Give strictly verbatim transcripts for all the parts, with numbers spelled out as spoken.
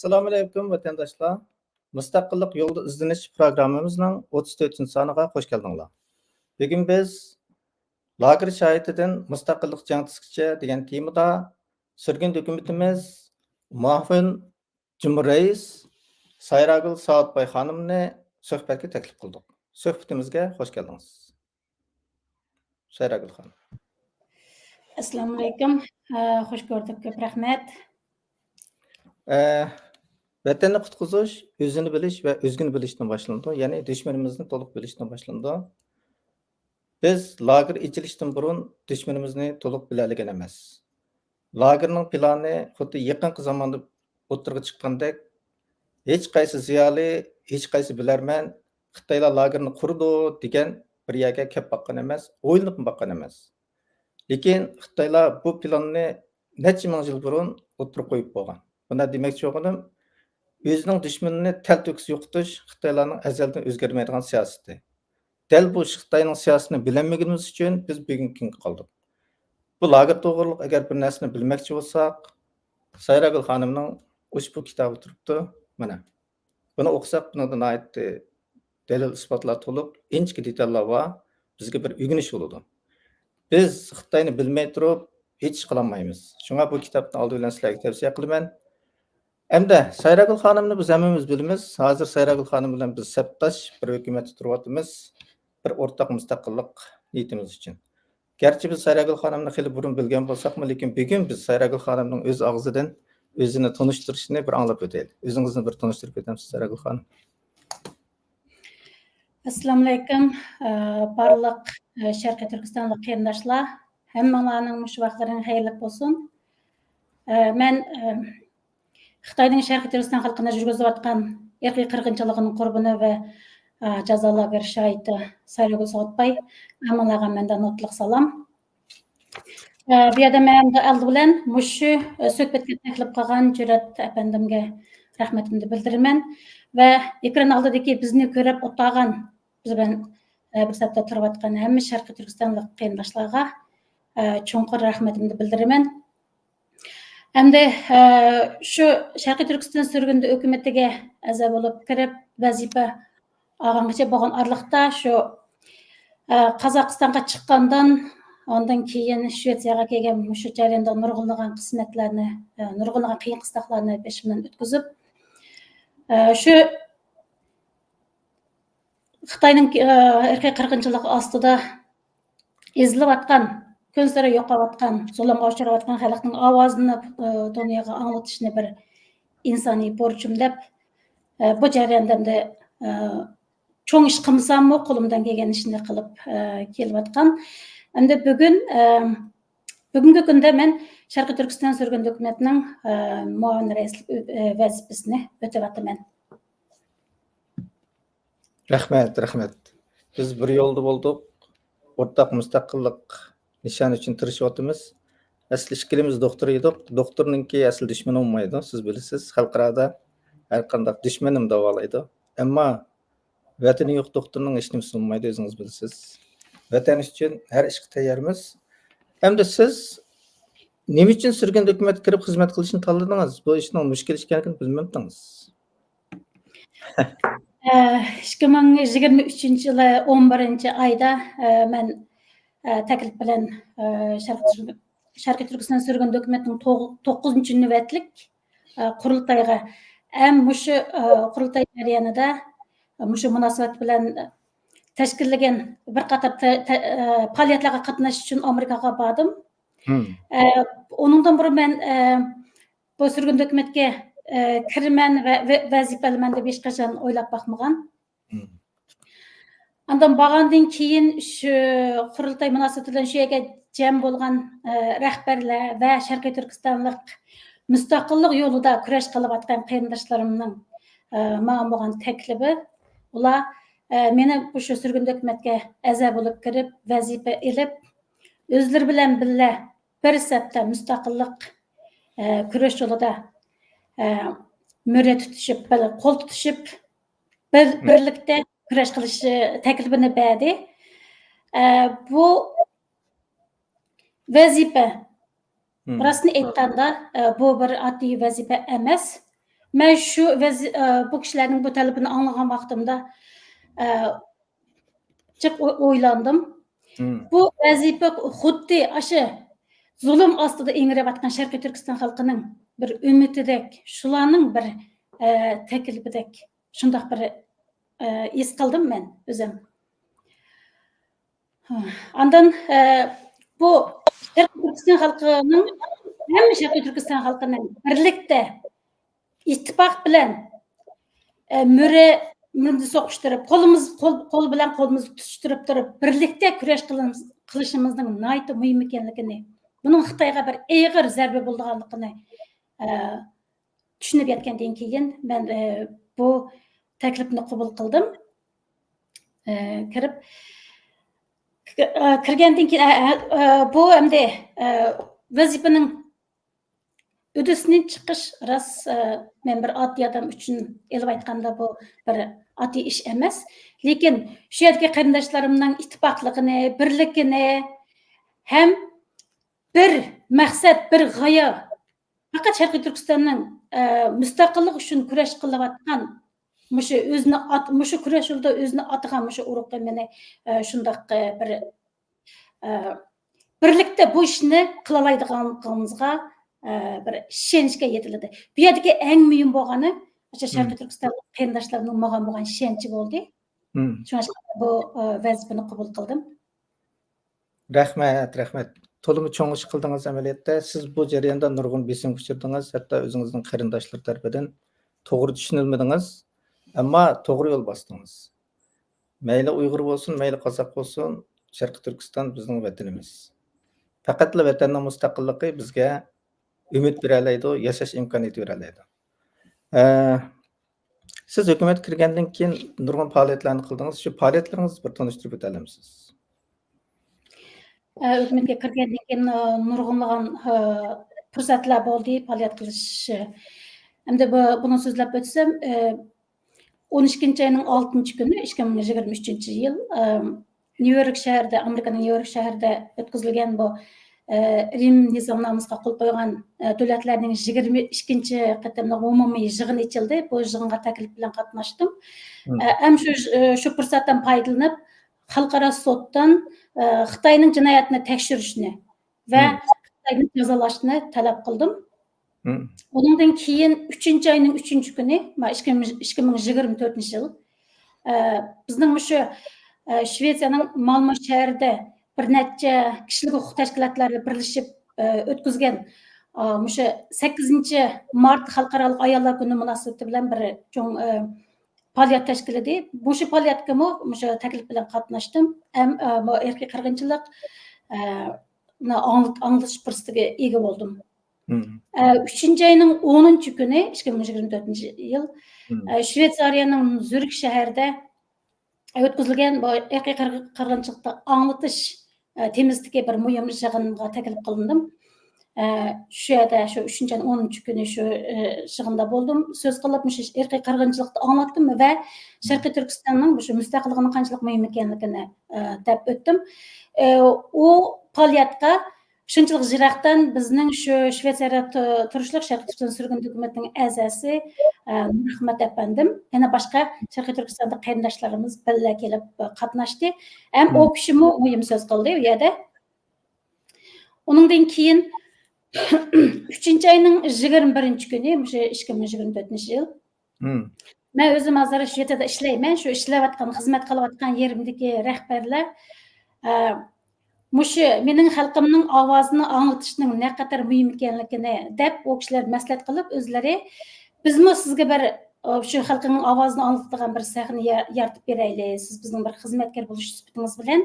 ئەسسالامۇئەلەيكۇم، ۋەتەنداشلار. مۇستەقىللىق يولىدا ئىزدىنىش پروگراممىمىزنىڭ ئوتتۇز تۆتىنچى سانىغا خوش كەلدىڭلار. بۈگۈن بىز لاگېر شاھىتىدىن مۇستەقىللىق جەڭچىسىگىچە دېگەن تېمىدا سۈرگۈن ھۆكۈمىتىمىز مۇئاۋىن جۇمھۇر رەئىس سايراگۈل ساۋۇتباي خانىمنى سۆھبەتكە تەكلىپ قىلدۇق. سۆھبىتىمىزگە خوش كەلدىڭىز، سايراگۈل خانىم. ئەسسالامۇئەلەيكۇم. ئە، خوش كۆردۇق. كۆپ رەھمەت. ئە، ۋەتەننى قۇتقۇزۇش ئۆزىنى بىلىش ۋە ئۆزگىنى بىلىشتىن باشلىنىدۇ. يەنى دۈشمىنىمىزنى تولۇق بىلىشتىن باشلىنىدۇ. بىز لاگېر ئېچىلىشتىن بۇرۇن دۈشمىنىمىزنى تولۇق بىلەلىگەن ئەمەس. لاگېرنىڭ پىلانى خۇددى يېقىنقى زاماندا ئوتتۇرىغا چىققاندەك، ھېچقايسى زىيالىي، ھېچقايسى بىلەرمەن خىتايلار لاگېرنى قۇرىدۇ دېگەن بىر يەرگە كەپ باققان ئەمەس، ئويلىنىپمۇ باققان ئەمەس. لېكىن خىتايلار بۇ پىلاننى نەچچە مىڭ يىل بۇرۇن ئوتتۇرىغا قويۇپ بولغان. بۇنداق دېمەكچى بولغىنىم، ئۆزىنىڭ دۈشمىنىنى تەلتۆكۈس يوقىتىش خىتايلارنىڭ ئەزەلدىن ئۆزگەرمەيدىغان سىياسىتى. دەل بۇ خىتاينىڭ سىياسىتىنى بىلەلمىگىنىمىز ئۈچۈن بىز بۈگۈنكى كۈنگە قالدۇق. بۇ لاگېر توغرۇلۇق ئەگەر بىر نەرسىنى بىلمەكچى بولساق، سايراگۈل خانىمنىڭ ئۇشبۇ كىتابى تۇرۇپتۇ. مانا، بۇنى ئوقۇساق، بۇنىڭدا ناھايىتى دەلىل ئىسپاتلار تولۇق، ئىنچىكە دېتاللار بار. بىزگە بىر ئۆگىنىش بولىدۇ. بىز خىتاينى بىلمەي تۇرۇپ ھېچ ئىش قىلالمايمىز. شۇڭا بۇ كىتابنى ئالدى بىلەن سىلەرگە تەۋسىيە قىلىمەن. ئەمدى سايراگۈل خانىمنى بىز ھەممىمىز بىلىمىز. ھازىر سايراگۈل خانىم بىلەن بىز سەپداش، بىر ھۆكۈمەتتە تۇرۇۋاتىمىز. بىر ئورتاق مۇستەقىللىق نىيىتىمىز ئۈچۈن. گەرچە بىز سايراگۈل خانىمنى خېلى بۇرۇن بىلگەن بولساقمۇ، لېكىن بۈگۈن بىز سايراگۈل خانىمنىڭ ئۆز ئاغزىدىن ئۆزىنى تونۇشتۇرۇشىنى بىر ئاڭلاپ ئۆتەيلى. ئۆزىڭىزنى بىر تونۇشتۇرۇپ ئۆتەمسىز، سايراگۈل خانىم؟ ئەسسالامۇئەلەيكۇم، ئە، بارلىق، ئە، شەرقىي تۈركىستانلىق قېرىنداشلار، ھەممىڭلارنىڭ مۇشۇ ۋاقىتلىرىڭ خەيرلىك بولسۇن. ئە، مەن، ئە، خىتاينىڭ شەرقىي تۈركىستان خەلقىنى يۈرگۈزۈۋاتقان ئىرقىي قىرغىنچىلىقىنىڭ قۇربىنى ۋە، ئە، جازا لاگېر شاھىتى سايراگۈل ساۋۇتباي، ھەممىڭلارغا مەندىن نۇقتىلىق سالام. ئە، بۇ يەردە مەن ئالدى بىلەن مۇشۇ، ئە، سۆھبەتكە تەكلىپ قىلغان جۈرئەت ئەپەندىمگە رەھمىتىمنى بىلدۈرىمەن ۋە ئېكران ئالدىدىكى بىزنى كۆرۈپ ئولتۇرغان، بىز بىلەن، ئە، بىر سەپتە تۇرۇۋاتقان ھەممە شەرقىي تۈركىستانلىق قېرىنداشلارغا، ئە، چوڭقۇر رەھمىتىمنى بىلدۈرىمەن. ئەمدى، ئە، شۇ شەرقىي تۈركىستان سۈرگۈندە ھۆكۈمىتىگە ئەزا بولۇپ كىرىپ، ۋەزىپە ئالغانغىچە بولغان ئارىلىقتا شۇ، ئە، قازاقىستانغا چىققاندىن، ئاندىن كېيىن شىۋېتسىيەگە كەلگەن مۇشۇ جەرياندا نۇرغۇنلىغان قىسمەتلەرنى، ئە، نۇرغۇنلىغان قىيىن قىستاقلارنى بېشىمدىن ئۆتكۈزۈپ، ئە، شۇ خىتاينىڭ، ئە، ئىرقىي قىرغىنچىلىقى ئاستىدا ئېزىلىۋاتقان، كۈنسېرى يوقاۋاتقان، زۇلۇمغا ئۇچراۋاتقان خەلقنىڭ ئاۋازىنى، ئە، دۇنياغا ئاڭلىتىشنى بىر ئىنسانىي بۇرچۇم دەپ، ئە، بۇ جەرياندا ئەمدى، ئە، چوڭ ئىش قىلمىساممۇ، قولۇمدىن كەلگەن ئىشنى قىلىپ، ئە، كېلىۋاتقان. ئەمدى بۈگۈن، ئە، بۈگۈنكى كۈندە مەن شەرقىي تۈركىستان سۈرگۈندە ھۆكۈمەتنىڭ، ئە، مۇئاۋىن رەئىسلىك، ئە، ۋەزىپىسىنى ئۆتەۋاتىمەن. رەھمەت، رەھمەت. بىز بىر يولدا بولدۇق. ئورتاق مۇستەقىللىق نىشانى ئۈچۈن تىرىشىۋاتىمىز. ئەسلى ئىككىلىمىز دوختۇر ئىدۇق. دوختۇرنىڭكى ئەسلى دۈشمىنى بولمايدۇ، سىز بىلىسىز. خەلقئارادا ھەر قانداق دۈشمەننىمۇ داۋالايدۇ. ئەمما ۋەتىنى يوق دوختۇرنىڭ ھېچنېمىسى بولمايدۇ، ئۆزىڭىز بىلىسىز. ۋەتەن ئۈچۈن ھەر ئىشقا تەييارمىز. ئەمدى سىز نېمە ئۈچۈن سۈرگۈندە ھۆكۈمەتكە كىرىپ خىزمەت قىلىشنى تاللىدىڭىز؟ بۇ ئىشنىڭ مۈشكۈل ئىكەنلىكىنى بىلمەمتىڭىز؟ ئە، ئىككى مىڭ يىگىرمە ئۈچىنچى يىلى ئون بىرىنچى ئايدا، ئە، مەن، ئە، تەكلىپ بىلەن، ئە، شەرقىي، شەرقىي تۈركىستان سۈرگۈندە ھۆكۈمەتنىڭ توغ-، توققۇزىنچى نۆۋەتلىك، ئە، قۇرۇلتايغا ھەم مۇشۇ، ئە، قۇرۇلتاي جەريانىدا مۇشۇ مۇناسىۋەت بىلەن تەشكىللىگەن بىر قاتار تە-، تە-، ئە، پائالىيەتلەرگە قاتنىشىش ئۈچۈن ئامېرىكاغا باردىم. مم. ئە، ئۇنىڭدىن بۇرۇن مەن، ئە، بۇ سۈرگۈندە ھۆكۈمەتكە، ئە، كىرىمەن ۋە، ۋە ۋەزىپە ئالىمەن دەپ ھېچقاچان ئويلاپ باقمىغان. مم. ئاندىن بارغاندىن كېيىن شۇ قۇرۇلتاي مۇناسىۋىتى بىلەن شۇ يەرگە جەم بولغان، ئە، رەھبەرلەر ۋە شەرقىي تۈركىستانلىق مۇستەقىللىق يولىدا كۈرەش قىلىۋاتقان قېرىنداشلىرىمنىڭ، ئە، ماڭا بولغان تەكلىپى، ئۇلار، ئە، مېنى مۇشۇ سۈرگۈندە ھۆكۈمەتكە ئەزا بولۇپ كىرىپ، ۋەزىپە ئېلىپ، ئۆزلىرى بىلەن بىللە بىر سەپتە مۇستەقىللىق، ئە، كۈرەش يولىدا، ئە، مۈرە تۇتۇشۇپ، بىر قول تۇتۇشۇپ، بىر، مم. بىرلىكتە كۈرەش قىلىش، ئە، تەكلىپىنى بەردى. ئە، بۇ ۋەزىپە، مم. راستىنى ئېيتقاندا، ئە، بۇ بىر ئاددىي ۋەزىپە ئەمەس. مەن شۇ ۋەزى-، ئە، بۇ كىشىلەرنىڭ بۇ تەلىپىنى ئاڭلىغان ۋاقتىمدا، ئە، جىق ئو-، ئويلاندىم. مم. بۇ ۋەزىپە خۇددى ئاشۇ زۇلۇم ئاستىدا ئىڭرەۋاتقان شەرقىي تۈركىستان خەلقىنىڭ بىر ئۈمىدىدەك، شۇلارنىڭ بىر، ئە، تەكلىپىدەك، شۇنداق بىر، ئە، ھېس قىلدىم مەن ئۆزۈم. ئاندىن، ئە، بۇ شەرقىي تۈركىستان خەلقىنىڭ، ھەممە شەرقىي تۈركىستان خەلقىنىڭ بىرلىكتە ئىتتىپاق بىلەن، ئە، مۈرە-، مۈرىمىزنى سوقۇشتۇرۇپ، قولىمىز، قول، قول بىلەن قولىمىزنى تۇتۇشتۇرۇپ تۇرۇپ، بىرلىكتە كۈرەش قىلىمىز-، قىلىشىمىزنىڭ ناھايىتى مۇھىم ئىكەنلىكىنى، بۇنىڭ خىتايغا بىر ئېغىر زەربە بولىدىغانلىقىنى، ئە، چۈشىنىپ يەتكەندىن كېيىن، مەن، ئە، بۇ تەكلىپنى قوبۇل قىلدىم. ئە، كىرىپ، ك-، ئە، كىرگەندىن كېيىن، ئە، ئە، ئە، بۇ ئەمدى، ئە، ۋەزىپىنىڭ ئۈددىسىنى چىقىش راست، ئە، مەن بىر ئاددىي ئادەم ئۈچۈن ئېلىپ ئېيتقاندا، بۇ بىر ئاددىي ئىش ئەمەس. لېكىن شۇ يەردىكى قېرىنداشلىرىمنىڭ ئىتتىپاقلىقىنى، بىرلىكىنى ھەم بىر مەقسەت، بىر غايە، پەقەت شەرقىي تۈركىستاننىڭ، ئە، مۇستەقىللىقى ئۈچۈن كۈرەش قىلىۋاتقان، مۇشۇ ئۆزىنى ئات-، مۇشۇ كۈرەش يولىدا ئۆزىنى ئاتىغان مۇشۇ ئۇرۇق قېمىنى، ئە، شۇنداق، ئە، بىر، ئە، بىرلىكتە بۇ ئىشنى قىلالايدىغانلىقىمىزغا، ئە، بىر ئىشەنچكە يېتىلدى. بۇ يەردىكى ئەڭ مۇھىم بولغىنى، ئاشۇ شەرقىي تۈركىستانلىق قېرىنداشلارنىڭ ماڭا بولغان ئىشەنچى بولدى. شۇڭا بۇ، ئە، ۋەزىپىنى قوبۇل قىلدىم. رەھمەت، رەھمەت. تولىمۇ چوڭ ئىش قىلدىڭىز ئەمەلىيەتتە. سىز بۇ جەرياندا نۇرغۇن بېسىمغا ئۇچرىدىڭىز، ھەتتا ئۆزىڭىزنىڭ قېرىنداشلىرى تەرىپىدىن توغرا چۈشىنىلمىدىڭىز، ئەمما توغرا يول باستىڭىز. مەيلى ئۇيغۇر بولسۇن، مەيلى قازاق بولسۇن، شەرقىي تۈركىستان بىزنىڭ ۋەتىنىمىز. پەقەتلا ۋەتەننىڭ مۇستەقىللىقى بىزگە ئۈمىد بېرەلەيدۇ، ياشاش ئىمكانىيىتى بېرەلەيدۇ. ئە، سىز ھۆكۈمەتكە كىرگەندىن كېيىن نۇرغۇن پائالىيەتلەرنى قىلدىڭىز. شۇ پائالىيەتلىرىڭىزنى بىر تونۇشتۇرۇپ ئۆتەلەمسىز؟ ئە، ھۆكۈمەتكە كىرگەندىن كېيىن، ئە، نۇرغۇنلىغان، ئە، پۇرسەتلەر بولدى پائالىيەت قىلىش. ئەمدى بۇ، بۇنى سۆزلەپ ئۆتسەم، ئە، ئون ئىككىنچى ئاينىڭ ئالتىنچى كۈنى، ئىككى مىڭ يىگىرمە ئۈچىنچى يىل، ئە، نيۇ يورك شەھىرىدە، ئامېرىكىنىڭ نيۇ يورك شەھىرىدە ئۆتكۈزۈلگەن بۇ، ئە، رىم نىزامنامىسىغا قول قويغان، ئە، دۆلەتلەرنىڭ يىگىرمە ئىككىنچى قېتىملىق ئومۇمىي يىغىنى ئېچىلدى. بۇ يىغىنغا تەكلىپ بىلەن قاتناشتىم. ئە، ھەم شۇ، ئە، شۇ پۇرسەتتىن پايدىلىنىپ، خەلقئارا سوتتىن، ئە، خىتاينىڭ جىنايەتنى تەكشۈرۈشنى ۋە خىتاينى جازالاشنى تەلەپ قىلدىم. ئۇنىڭدىن كېيىن ئۈچىنچى ئاينىڭ ئۈچىنچى كۈنى، ما، ئىككى مىڭ، ئىككى مىڭ يىگىرمە تۆتىنچى يىل، ئە، بىزنىڭ مۇشۇ، ئە، شىۋېتسىيەنىڭ مالمو شەھىرىدە بىر نەچچە كىشىلىك ھوقۇق تەشكىلاتلىرى بىرلىشىپ، ئە، ئۆتكۈزگەن، ئا، مۇشۇ سەككىزىنچى مارت خەلقئارالىق ئاياللار كۈنى مۇناسىۋىتى بىلەن بىر چوڭ، ئە، پائالىيەت تەشكىللىدى. مۇشۇ پائالىيەتكىمۇ مۇشۇ تەكلىپ بىلەن قاتناشتىم. ھەم، ئە، بۇ ئىرقىي قىرغىنچىلىق، ئە، نى ئاڭلىت-، ئاڭلىتىش پۇرسىتىگە ئىگە بولدۇم. ئە، ئۈچىنچى ئاينىڭ ئونىنچى كۈنى، ئىككى مىڭ يىگىرمە تۆتىنچى يىل، ئە، شىۋېتسارىيەنىڭ زۈرىك شەھىرىدە ئۆتكۈزۈلگەن بۇ ئىرقىي قىرغ-، قىرغىنچىلىقنى ئاڭلىتىش، ئە، تېمىسىدىكى بىر مۇھىم يىغىنغا تەكلىپ قىلىندىم. ئە، شۇ يەردە شۇ ئۈچىنچى ئاينىڭ ئونىنچى كۈنى شۇ، ئە، يىغىندا بولدۇم. سۆز قىلىپ، مۇشۇ ئىرقىي قىرغىنچىلىقنى ئاڭلاتتىم ۋە شەرقىي تۈركىستاننىڭ مۇشۇ مۇستەقىللىقىنىڭ قانچىلىك مۇھىم ئىكەنلىكىنى، ئە، دەپ ئۆتتۈم. ئە، ئۇ پائالىيەتكە شۇنچىلىك يىراقتىن بىزنىڭ شۇ شىۋېتسىيەدە تۇ-، تۇرۇشلۇق شەرقىي تۈركىستان سۈرگۈندە ھۆكۈمىتىنىڭ ئەزاسى، ئە، نۇرئەخمەت ئەپەندىم، يەنە باشقا شەرقىي تۈركىستاندا قېرىنداشلىرىمىز بىللە كېلىپ، ئە، قاتناشتى. ھەم ئۇ كىشىمۇ مۇھىم سۆز قىلدى ئۇ يەردە. ئۇنىڭدىن كېيىن ئۈچىنچى ئاينىڭ يىگىرمە بىرىنچى كۈنى، مۇشۇ ئىككى مىڭ يىگىرمە تۆتىنچى يىل، مەن ئۆزۈم ھازىر شىۋېتسىيەدە ئىشلەيمەن. شۇ ئىشلەۋاتقان، خىزمەت قىلىۋاتقان يېرىمدىكى رەھبەرلەر، ئە، مۇشۇ مېنىڭ خەلقىمنىڭ ئاۋازىنى ئاڭلىتىشنىڭ نەقەدەر مۇھىم ئىكەنلىكىنى دەپ، ئۇ كىشىلەر مەسلىھەت قىلىپ، ئۆزلىرى، بىزمۇ سىزگە بىر، ئە، شۇ خەلقىڭنىڭ ئاۋازىنى ئاڭلىتىدىغان بىر سەھنە يا-، يارىتىپ بېرەيلى، سىز بىزنىڭ بىر خىزمەتكار بولۇش سۈپىتىڭىز بىلەن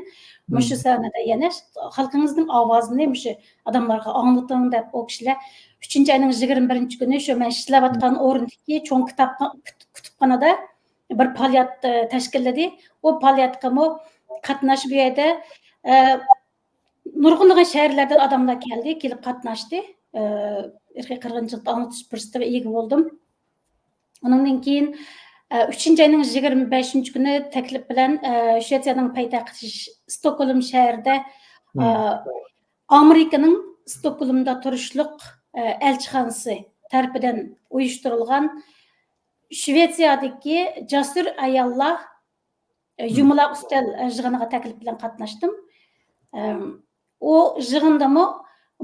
مۇشۇ سەھنىدە يەنە خەلقىڭىزنىڭ ئاۋازىنى مۇشۇ ئاداملارغا ئاڭلىتىڭ دەپ، ئۇ كىشىلەر ئۈچىنچى ئاينىڭ يىگىرمە بىرىنچى كۈنى شۇ مەن ئىشلەۋاتقان ئورۇندىكى چوڭ كىتاب-، كۇت-، كۇتۇپخانىدا بىر پائالىيەت، ئە، تەشكىللىدى. ئۇ پائالىيەتكىمۇ قاتناش، بۇ يەردە، ئە، نۇرغۇنلىغان شەھەرلەردىن ئاداملار كەلدى، كېلىپ قاتناشتى. ئە، ئىرقىي قىرغىنچىلىقنى ئاڭلىتىش پۇرسىتىگە ئىگە بولدۇم. ئۇنىڭدىن كېيىن، ئە، ئۈچىنچى ئاينىڭ يىگىرمە بەشىنچى كۈنى تەكلىپ بىلەن، ئە، شىۋېتسىيەنىڭ پايتەختى ش-، ستوكھولم شەھىرىدە، ئە، ئامېرىكىنىڭ ستوكھولمدا تۇرۇشلۇق، ئە، ئەلچىخانىسى تەرىپىدىن ئۇيۇشتۇرۇلغان، شىۋېتسىيەدىكى جەسۇر ئاياللار، ئە، يۇمىلاق ئۈستەل، ئە، يىغىنىغا تەكلىپ بىلەن قاتناشتىم. ئەم، ئۇ يىغىندىمۇ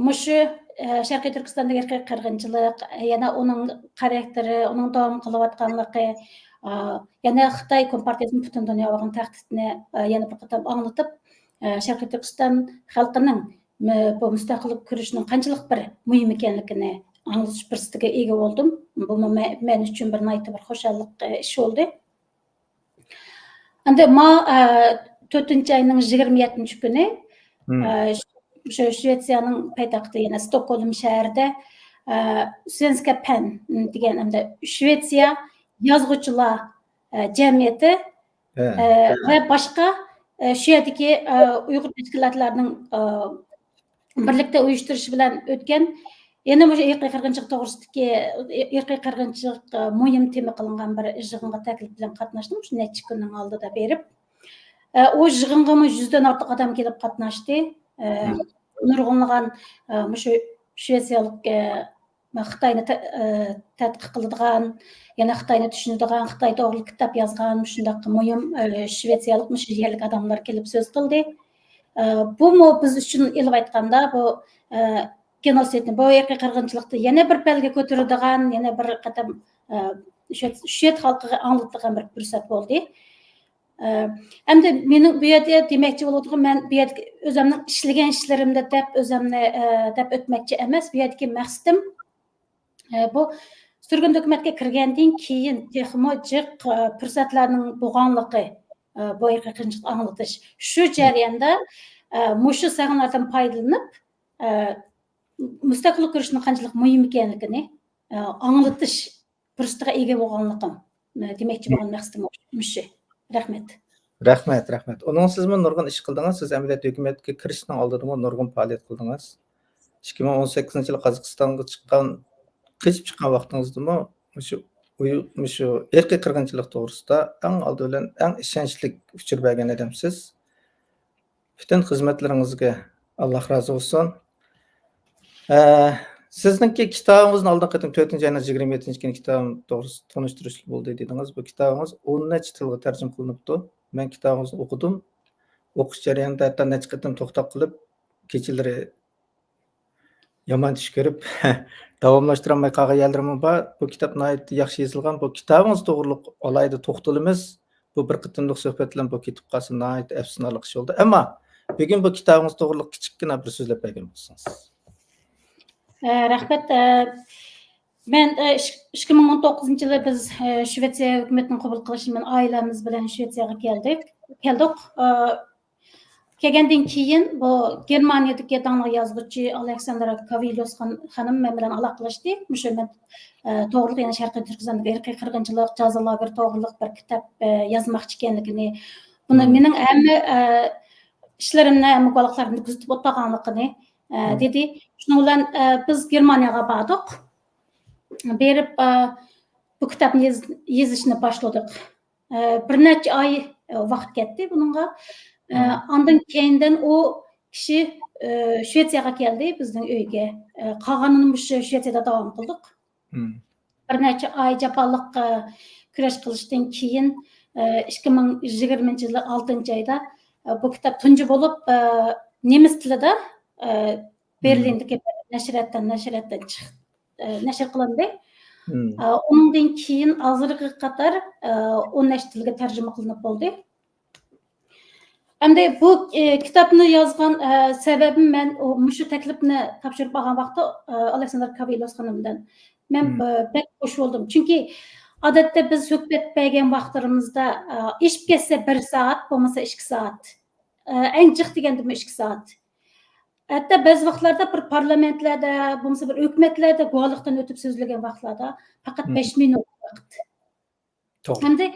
مۇشۇ، ئە، شەرقىي تۈركىستاندىكى ئىرقىي قىرغىنچىلىق، يەنە ئۇنىڭ خاراكتېرى، ئۇنىڭ داۋام قىلىۋاتقانلىقى، ئا، يەنە خىتاي كومپارتىيىسىنىڭ پۈتۈن دۇنياغا بولغان تەھدىتىنى، ئا، يەنە بىر قېتىم ئاڭلىتىپ، ئە، شەرقىي تۈركىستان خەلقىنىڭ مە-، بۇ مۇستەقىللىق كۈرىشىنىڭ قانچىلىك بىر مۇھىم ئىكەنلىكىنى ئاڭلىتىش پۇرسىتىگە ئىگە بولدۇم. بۇمۇ مە-، مەن ئۈچۈن بىر ناھايىتى بىر خۇشاللىق، ئە، ئىش بولدى. ئەمدى ما، ئە، تۆتىنچى ئاينىڭ يىگىرمە يەتتىنچى كۈنى، ئە، شۇ، شۇ شىۋېتسىيەنىڭ پايتەختى، يەنە ستوكھولم شەھىرىدە، ئە، سۋېنسكا پەن دېگەن، ئەمدى شىۋېتسىيە يازغۇچىلار، ئە، جەمئىيىتى، ئە، ۋە باشقا، ئە، شۇ يەردىكى، ئە، ئۇيغۇر تەشكىلاتلارنىڭ، ئە، بىرلىكتە ئۇيۇشتۇرۇشى بىلەن ئۆتكەن، يەنە مۇشۇ ئىرقىي قىرغىنچىلىق توغرىسىدىكى، ئىرقىي قىرغىنچىلىق، ئە، مۇھىم تېما قىلىنغان بىر يىغىنغا تەكلىپ بىلەن قاتناشتىم، شۇ نەچچە كۈننىڭ ئالدىدا بېرىپ. ئە، ئۇ يىغىنغىمۇ يۈزدىن ئارتۇق ئادەم كېلىپ قاتناشتى. ئە، نۇرغۇنلىغان، ئە، مۇشۇ شىۋېتسىيەلىك، ئە، خىتاينى تە-، ئە، تەتقىق قىلىدىغان، يەنە خىتاينى چۈشىنىدىغان، خىتاي توغرىلىق كىتاب يازغان مۇشۇنداق مۇھىم، ئە، شىۋېتسىيەلىك مۇشۇ يەرلىك ئادەملەر كېلىپ سۆز قىلدى. ئە، بۇمۇ بىز ئۈچۈن ئېلىپ ئېيتقاندا، بۇ، ئە، گېنوسىدنى، بۇ ئىرقىي قىرغىنچىلىقنى يەنە بىر پەلگە كۆتۈرىدىغان، يەنە بىر قېتىم، ئە، شۇ، شۇ يەر خەلقىگە ئاڭلىتىدىغان بىر پۇرسەت بولدى. ئە، ئەمدى مېنىڭ بۇ يەردە دېمەكچى بولۇۋاتىدىغىنىم، مەن بۇ يەردە ئۆزۈمنىڭ ئىشلىگەن ئىشلىرىمنى دەپ، ئۆزۈمنى، ئە، دەپ ئۆتمەكچى ئەمەس. بۇ يەردىكى مەقسىتىم، ئە، بۇ سۈرگۈندە ھۆكۈمەتكە كىرگەندىن كېيىن تېخىمۇ جىق، ئە، پۇرسەتلەرنىڭ بولغانلىقى، ئە، بۇ ھەقىقەتنى ئاڭلىتىش. شۇ جەرياندا، ئە، مۇشۇ سەھنىلەردىن پايدىلىنىپ، ئە، مۇستەقىللىق كۈرىشىنىڭ قانچىلىك مۇھىم ئىكەنلىكىنى، ئە، ئاڭلىتىش پۇرسىتىغا ئىگە بولغانلىقىم، ئە، دېمەكچى بولغان مەقسىتىم مۇشۇ. رەھمەت. رەھمەت، رەھمەت. ئۇنىڭ سىزمۇ نۇرغۇن ئىش قىلدىڭىز. سىز ئەمەلىيەتتە ھۆكۈمەتكە كىرىشنىڭ ئالدىدىمۇ نۇرغۇن پائالىيەت قىلدىڭىز. ئىككى مىڭ ئون سەككىزىنچى يىلى قازاقىستانغا چىققان، قېچىپ چىققان ۋاقتىڭىزدىمۇ مۇشۇ ئۇيۇ-، مۇشۇ ئىرقىي قىرغىنچىلىق توغرىسىدا ئەڭ ئالدى بىلەن ئەڭ ئىشەنچلىك ئۇچۇر بەرگەن ئادەمسىز. پۈتۈن خىزمەتلىرىڭىزگە ئاللاھ رازى بولسۇن. ئە، سىزنىڭكى كىتابىڭىزنى ئالدىنقى قېتىم تۆتىنچى ئاينىڭ يىگىرمە يەتتىنچى كۈنى كىتابىم توغرىسىدا تونۇشتۇرۇشلۇق بولدى دېدىڭىز. بۇ كىتابىڭىز ئون نەچچە تىلغا تەرجىمە قىلىنىپتۇ. مەن كىتابىڭىزنى ئوقۇدۇم. ئوقۇش جەريانىدا ھەتتا نەچچە قېتىم توختاپ قېلىپ، كېچىلىرى يامان چۈش كۆرۈپ، داۋاملاشتۇرالماي قالغان يەرلىرىمۇ بار. بۇ كىتاب ناھايىتى ياخشى يېزىلغان. بۇ كىتابىڭىز توغرۇلۇق ئالاھىدە توختىلىمىز. بۇ بىر قېتىملىق سۆھبەت بىلەن بۇ كېتىپ قالسا ناھايىتى ئەپسۇسلىنارلىق ئىش بولدى. ئەمما بۈگۈن بۇ كىتابىڭىز توغرۇلۇق كىچىككىنە بىر سۆزلەپ بەرگەن بولسىڭىز. ئە، رەھمەت. ئە، مەن، ئە، ئىش-، ئىككى مىڭ ئون توققۇزىنچى يىلى بىز، ئە، شىۋېتسىيە ھۆكۈمىتىنىڭ قوبۇل قىلىشى بىلەن ئائىلەمىز بىلەن شىۋېتسىيەگە كەلدۇق. كەلدۇق. ئە، كەلگەندىن كېيىن بۇ گېرمانىيەدىكى داڭلىق يازغۇچى ئالېكساندرا كاۋېليوس خان-، خانىم مەن بىلەن ئالاقىلەشتى. مۇشۇ مەن، ئە، توغرىلىق، يەنە شەرقىي تۈركىستاندىكى ئىرقىي قىرغىنچىلىق، جازا لاگېرى توغرىلىق بىر كىتاب، ئە، يازماقچى ئىكەنلىكىنى، بۇنى مېنىڭ ھەممە، ئە، ئىشلىرىمنى، ھەممە گۇۋاھلىقلىرىمنى كۆزىتىپ ئولتۇرغانلىقىنى، ئە، دېدى. شۇنىڭ بىلەن، ئە، بىز گېرمانىيەگە باردۇق. بېرىپ، ئە، بۇ كىتابنى يېز-، يېزىشنى باشلىدۇق. ئە، بىر نەچچە ئاي، ئە، ۋاقىت كەتتى بۇنىڭغا. ئە، ئاندىن كېيىندىن ئۇ كىشى، ئە، شىۋېتسىيەگە كەلدى، بىزنىڭ ئۆيگە. ئە، قالغىنىنى مۇشۇ شىۋېتسىيەدە داۋام قىلدۇق. بىر نەچچە ئاي جاپالىق، ئە، كۈرەش قىلىشتىن كېيىن، ئە، ئىككى مىڭ يىگىرمىنچى يىلى ئالتىنچى ئايدا، ئە، بۇ كىتاب تۇنجى بولۇپ، ئە، نېمىس تىلىدا، ئە، بېرلىندىكى بىر نەشرىياتتىن، نەشرىياتتىن چىق-، ئە، نەشر قىلىندى. ئە، ئۇنىڭدىن كېيىن ھازىرغا قەدەر، ئە، ئون نەچچە تىلغا تەرجىمە قىلىنىپ بولدى. ئەمدى بۇ، ئە، كىتابنى يازغان، ئە، سەۋەبىم، مەن ئۇ، مۇشۇ تەكلىپنى تاپشۇرۇپ ئالغان ۋاقىتتا، ئە، ئالېكساندر كاۋېليوس خانىمدىن مەن، ئە، بەك خوش بولدۇم. چۈنكى ئادەتتە بىز سۆھبەت بەرگەن ۋاقىتلىرىمىزدا، ئە، ئېشىپ كەتسە بىر سائەت، بولمىسا ئىككى سائەت. ئە، ئەڭ جىق دېگەندىمۇ ئىككى سائەت. ھەتتا بەزى ۋاقىتلاردا بىر پارلامېنتلاردا، بولمىسا بىر ھۆكۈمەتلەردە گۇۋاھلىقتىن ئۆتۈپ سۆزلىگەن ۋاقىتلاردا پەقەت بەش مىنۇت ۋاقىت. توغرا. ئەمدى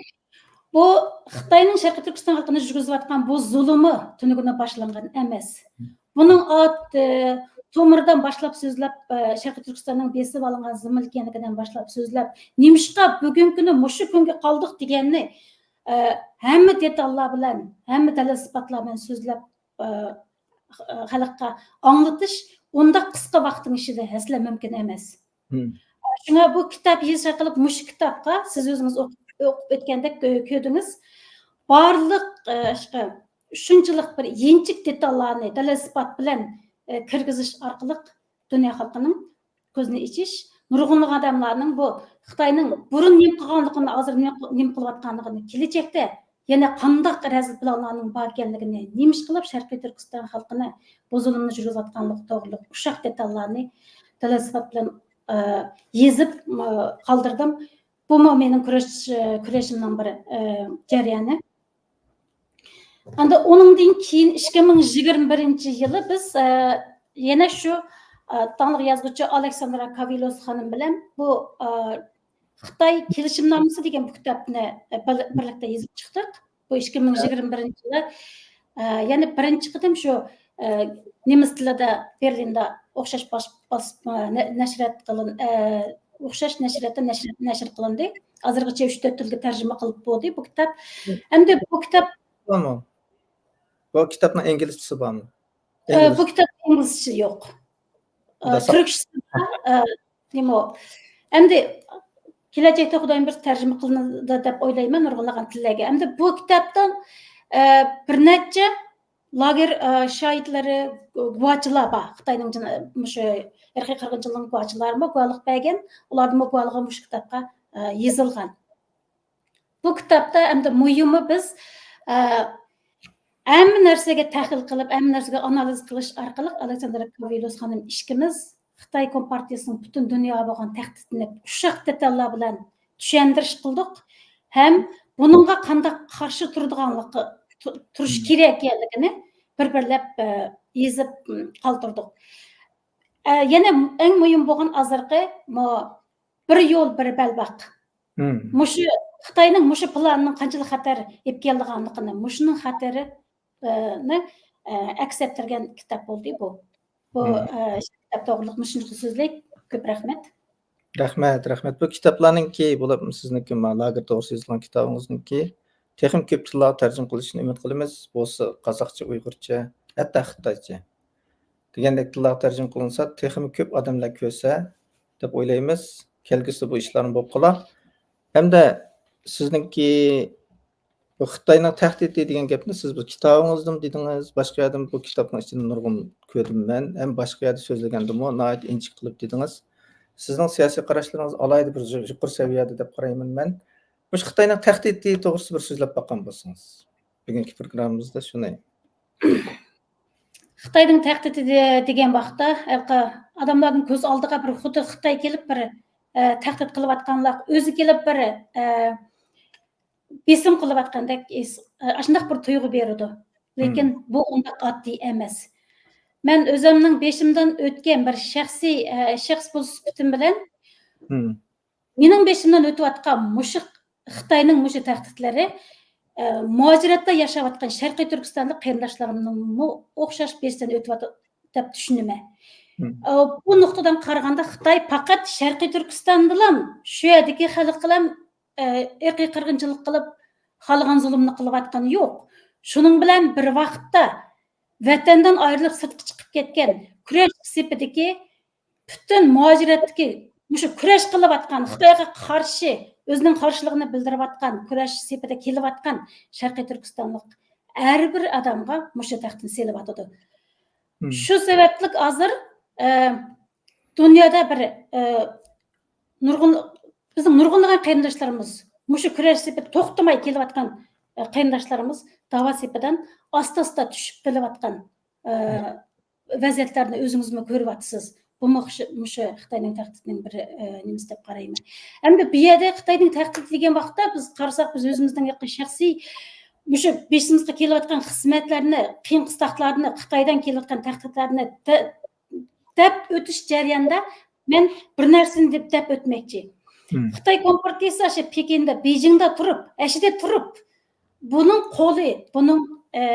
بۇ خىتاينىڭ شەرقىي تۈركىستان خەلقىنى يۈرگۈزۈۋاتقان بۇ زۇلۇمى تۈنۈگۈندىن باشلانغان ئەمەس. بۇنىڭ ئات-، ئە، تومۇرىدىن باشلاپ سۆزلەپ، ئە، شەرقىي تۈركىستاننىڭ بېسىپ ئالىنغان زېمىنلىكىنىڭكىدىن باشلاپ سۆزلەپ، نېمىشقا بۈگۈنكى كۈنى مۇشۇ كۈنگە قالدۇق دېگەننى، ئە، ھەممە دېتاللار بىلەن، ھەممە دەلىل-ئىسپاتلار بىلەن سۆزلەپ، ئە، خەلققە ئاڭلىتىش ئۇنداق قىسقا ۋاقىتنىڭ ئىچىدە ھەسسىلەپ مۇمكىن ئەمەس. شۇڭا بۇ كىتاب يېزىش ئارقىلىق مۇشۇ كىتابقا سىز ئۆزىڭىز ئوقۇپ، ئوقۇپ ئۆتكەندەك، ئە، كۆردىڭىز. بارلىق، ئە، ئىشقا، شۇنچىلىق بىر يىنچىك دېتاللارنى دەلىل-ئىسپات بىلەن، ئە، كىرگۈزۈش ئارقىلىق دۇنيا خەلقىنىڭ كۆزىنى ئېچىش، نۇرغۇنلىغان ئادەملەرنىڭ بۇ خىتاينىڭ بۇرۇن نېمە قىلغانلىقىنى، ھازىر نېمە، نېمە قىلىۋاتقانلىقىنى، كېلىچەكتە يەنە قانداق رەزىل پىلانلارنىڭ بار ئىكەنلىكىنى، نېمە ئىش قىلىپ شەرقىي تۈركىستان خەلقىنى بۇ زۇلۇمنى يۈرگۈزۈۋاتقانلىقى توغرىلىق ئۇششاق دېتاللارنى دەلىل-ئىسپات بىلەن، ئە، يېزىپ، ئە، قالدۇردۇم. بۇمۇ مېنىڭ كۈرەش، كۈرەشىمنىڭ بىر، ئە، جەريانى. ئەمدى ئۇنىڭدىن كېيىن ئىككى مىڭ يىگىرمە بىرىنچى يىلى بىز، ئە، يەنە شۇ، ئە، داڭلىق يازغۇچى ئالېكساندرا كاۋىلوس خانىم بىلەن بۇ، ئە، خىتاي كېلىشىمنامىسى دېگەن بۇ كىتابنى، ئە، بىر-، بىرلىكتە يېزىپ چىقتۇق. بۇ ئىككى مىڭ يىگىرمە بىرىنچى يىلى، ئە، يەنە بىرىنچى قېتىم شۇ، ئە، نېمىس تىلىدا بېرلىندا ئوخشاش باس-، باس-، ئە، نە-، نەشرىيات قىلىن-، ئە، ئوخشاش نەشرىياتتا نەشر، نەشر قىلىندى. ھازىرغىچە ئۈچ تۆت تىلگە تەرجىمە قىلىپ بولدى بۇ كىتاب. ئەمدى بۇ كىتاب بارمۇ؟ بۇ كىتابنىڭ ئىنگلىزچىسى بارمۇ؟ ئە، بۇ كىتاب ئىنگلىزچە يوق. ئە، تۈركچىسى بار، ئە، نېمە ئۇ؟ ئەمدى كېلەچەكتە خۇدايىم بۇيرۇسا تەرجىمە قىلىنىدۇ دەپ ئويلايمەن نۇرغۇنلىغان تىللارغا. ئەمدى بۇ كىتابتىن، ئە، بىر نەچچە لاگېر، ئە، شاھىتلىرى، گۇۋاچىلار بار. خىتاينىڭ جىنا-، مۇشۇ ئىرقىي قىرغىنچىلىقىنىڭ گۇۋاچىلىرىمۇ گۇۋاھلىق بەرگەن. ئۇلاردىنمۇ گۇۋاھلىقى مۇشۇ كىتابقا، ئە، يېزىلغان. بۇ كىتابتا ئەمدى مۇھىمى بىز، ئە، ھەممە نەرسىگە تەھلىل قىلىپ، ھەممە نەرسىگە ئانالىز قىلىش ئارقىلىق ئالېكساندرا كاۋىلوس خانىم ئىككىمىز خىتاي كومپارتىيىسىنىڭ پۈتۈن دۇنياغا بولغان تەھدىتىنى ئۇششاق دېتاللار بىلەن چۈشەندۈرۈش قىلدۇق. ھەم بۇنىڭغا قانداق قارشى تۇرىدىغانلىقى، تۇ-، تۇرۇش كېرەك ئىكەنلىكىنى بىر-بىرلەپ، ئە، يېزىپ، ئىم، قالدۇردۇق. ئە، يەنە ئەڭ مۇھىم بولغان ھازىرقى مۇ-، بىر يول، بىر بەلباغ. مۇشۇ خىتاينىڭ مۇشۇ پىلانىنىڭ قانچىلىك خەتەر ئېلىپ كېلىدىغانلىقىنى، مۇشۇنىڭ خەتىرى، ئە، نى، ئە، ئەكس ئەتتۈرگەن كىتاب بولدى بۇ. بۇ، ئە، كىتاب توغرىلىق مۇشۇنچە سۆزلەي. كۆپ رەھمەت. رەھمەت، رەھمەت. بۇ كىتابلارنىڭكى، بولۇپمۇ سىزنىڭكى ما-، لاگېر توغرىسىدا يېزىلغان كىتابىڭىزنىڭكى تېخىمۇ كۆپ تىللارغا تەرجىمە قىلىشىنى ئۈمىد قىلىمىز. بولسا قازاقچە، ئۇيغۇرچە، ھەتتا خىتايچە دېگەندەك تىللارغا تەرجىمە قىلىنسا، تېخىمۇ كۆپ ئادەملەر كۆرسە دەپ ئويلايمىز. كەلگۈسىدە بۇ ئىشلارمۇ بولۇپ قالار. ھەمدە سىزنىڭكى بۇ خىتاينىڭ تەھدىتى دېگەن گەپنى سىز بۇ كىتابىڭىزدىمۇ دېدىڭىز، باشقا يەردىمۇ بۇ كىتابنىڭ ئىچىدە نۇرغۇن كۆردۈم مەن، ھەم باشقا يەردە سۆزلىگەندىمۇ ناھايىتى ئىنچىكە قىلىپ دېدىڭىز. سىزنىڭ سىياسىي قاراشلىرىڭىز ئالاھىدە بىر يۇ-، يۇقىرى سەۋىيەدە دەپ قارايمەن مەن. مۇشۇ خىتاينىڭ تەھدىتى توغرىسىدا بىر سۆزلەپ باققان بولسىڭىز. بۈگۈنكى پروگراممىمىزدا شۇنى. خىتاينىڭ تەھدىتى دېگەن ۋاقىتتا، ئادەملەرنىڭ كۆز ئالدىغا بىر خۇددى خىتاي كېلىپ بىر، ئە، تەھدىت قىلىۋاتقانلار، ئۆزى كېلىپ بىر، ئە، بېسىم قىلىۋاتقاندەك ھېس، ئە، ئاشۇنداق بىر تۇيغۇ بېرىدۇ. لېكىن بۇ ئۇنداق ئاددىي ئەمەس. مەن ئۆزۈمنىڭ بېشىمدىن ئۆتكەن بىر شەخسىي، ئە، شەخس بولۇش سۈپىتىم بىلەن مېنىڭ بېشىمدىن ئۆتۈۋاتقان مۇشۇ خىتاينىڭ مۇشۇ تەھدىتلىرى، ئە، مۇھاجىرەتتە ياشاۋاتقان شەرقىي تۈركىستانلىق قېرىنداشلىرىمنىڭمۇ ئوخشاش بېشىدىن ئۆتۈۋاتىدۇ دەپ چۈشىنىمەن. ئە، بۇ نۇقتىدىن قارىغاندا خىتاي پەقەت شەرقىي تۈركىستاندىلا شۇ يەردىكى خەلققىلا، ئە، ئىرقىي قىرغىنچىلىق قىلىپ، خالىغان زۇلۇمنى قىلىۋاتقىنى يوق. شۇنىڭ بىلەن بىر ۋاقىتتا ۋەتەندىن ئايرىلىپ سىرتقا چىقىپ كەتكەن كۈرەش سېپىدىكى پۈتۈن مۇھاجىرەتتىكى مۇشۇ كۈرەش قىلىۋاتقان، خىتايغا قارشى ئۆزىنىڭ قارشىلىقىنى بىلدۈرۈۋاتقان، كۈرەش سېپىدە كېلىۋاتقان شەرقىي تۈركىستانلىق ھەر بىر ئادەمگە مۇشۇ تەھدىتنى سېلىۋاتىدۇ. شۇ سەۋەبلىك ھازىر، ئە، دۇنيادا بىر، ئە، نۇرغۇن، بىزنىڭ نۇرغۇنلىغان قېرىنداشلىرىمىز، مۇشۇ كۈرەش سېپىدە توختىماي كېلىۋاتقان، ئە، قېرىنداشلىرىمىز داۋا سېپىدىن ئاستا-ئاستا چۈشۈپ قېلىۋاتقان، ئە، ۋەزىيەتلەرنى ئۆزىڭىزمۇ كۆرۈۋاتىسىز. بۇمۇ خۇش-، مۇشۇ خىتاينىڭ تەھدىتىنىڭ بىر، ئە، نېمىسى دەپ قارايمەن. ئەمدى بۇ يەردە خىتاينىڭ تەھدىتى دېگەن ۋاقىتتا بىز قارىساق، بىز ئۆزىمىزنىڭ يېقىن شەخسىي مۇشۇ بېشىمىزغا كېلىۋاتقان خىزمەتلەرنى، قىيىن قىستاقلارنى، خىتايدىن كېلىۋاتقان تەھدىتلەرنى دە-، دەپ ئۆتۈش جەريانىدا مەن بىر نەرسىنى دەپ، دەپ ئۆتمەكچى. خىتاي كومپارتىيىسى ئاشۇ پېكىندە، بېيجىڭدا تۇرۇپ، ئەشىدە تۇرۇپ، بۇنىڭ قولى، بۇنىڭ، ئە،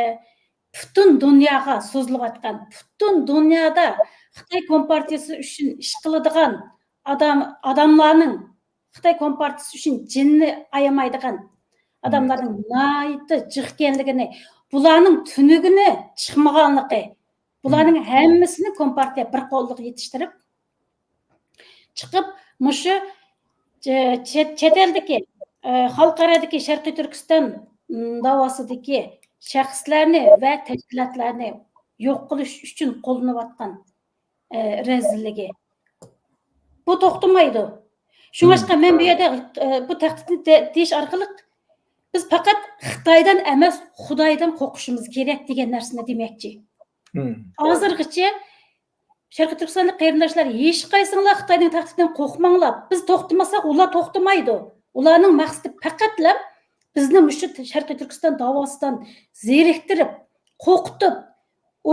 پۈتۈن دۇنياغا سوزۇلۇۋاتقان، پۈتۈن دۇنيادا خىتاي كومپارتىيىسى ئۈچۈن ئىش قىلىدىغان ئادام، ئاداملارنىڭ، خىتاي كومپارتىيىسى ئۈچۈن جېنىنى ئايىمايدىغان ئادەملەرنىڭ ناھايىتى جىق ئىكەنلىكىنى، بۇلارنىڭ تۈنۈگۈنى چىقمىغانلىقى، بۇلارنىڭ ھەممىسىنى كومپارتىيە بىر قوللۇق يېتىشتۈرۈپ، چىقىپ، مۇشۇ چە-، چەت-، چەت ئەلدىكى، ئە، خەلقئارادىكى شەرقىي تۈركىستان، م، داۋاسىدىكى شەخسلەرنى ۋە تەشكىلاتلارنى يوق قىلىش ئۈچۈن قوللىنىۋاتقان، ئە، رەزىللىكى. بۇ توختىمايدۇ. شۇڭلاشقا مەن بۇ يەردە، ئە، بۇ تەھدىتنى دە-، دېيىش ئارقىلىق بىز پەقەت خىتايدىن ئەمەس، خۇدايدىن قورقۇشىمىز كېرەك دېگەن نەرسىنى دېمەكچى. ھازىرغىچە شەرقىي تۈركىستانلىق قېرىنداشلار، ھېچقايسىڭلار خىتاينىڭ تەھدىتىدىن قورقماڭلار. بىز توختىمىساق، ئۇلار توختىمايدۇ. ئۇلارنىڭ مەقسىتى پەقەتلا بىزنى مۇشۇ شەرقىي تۈركىستان داۋاسىدىن زېرىكتۈرۈپ، قورقۇتۇپ،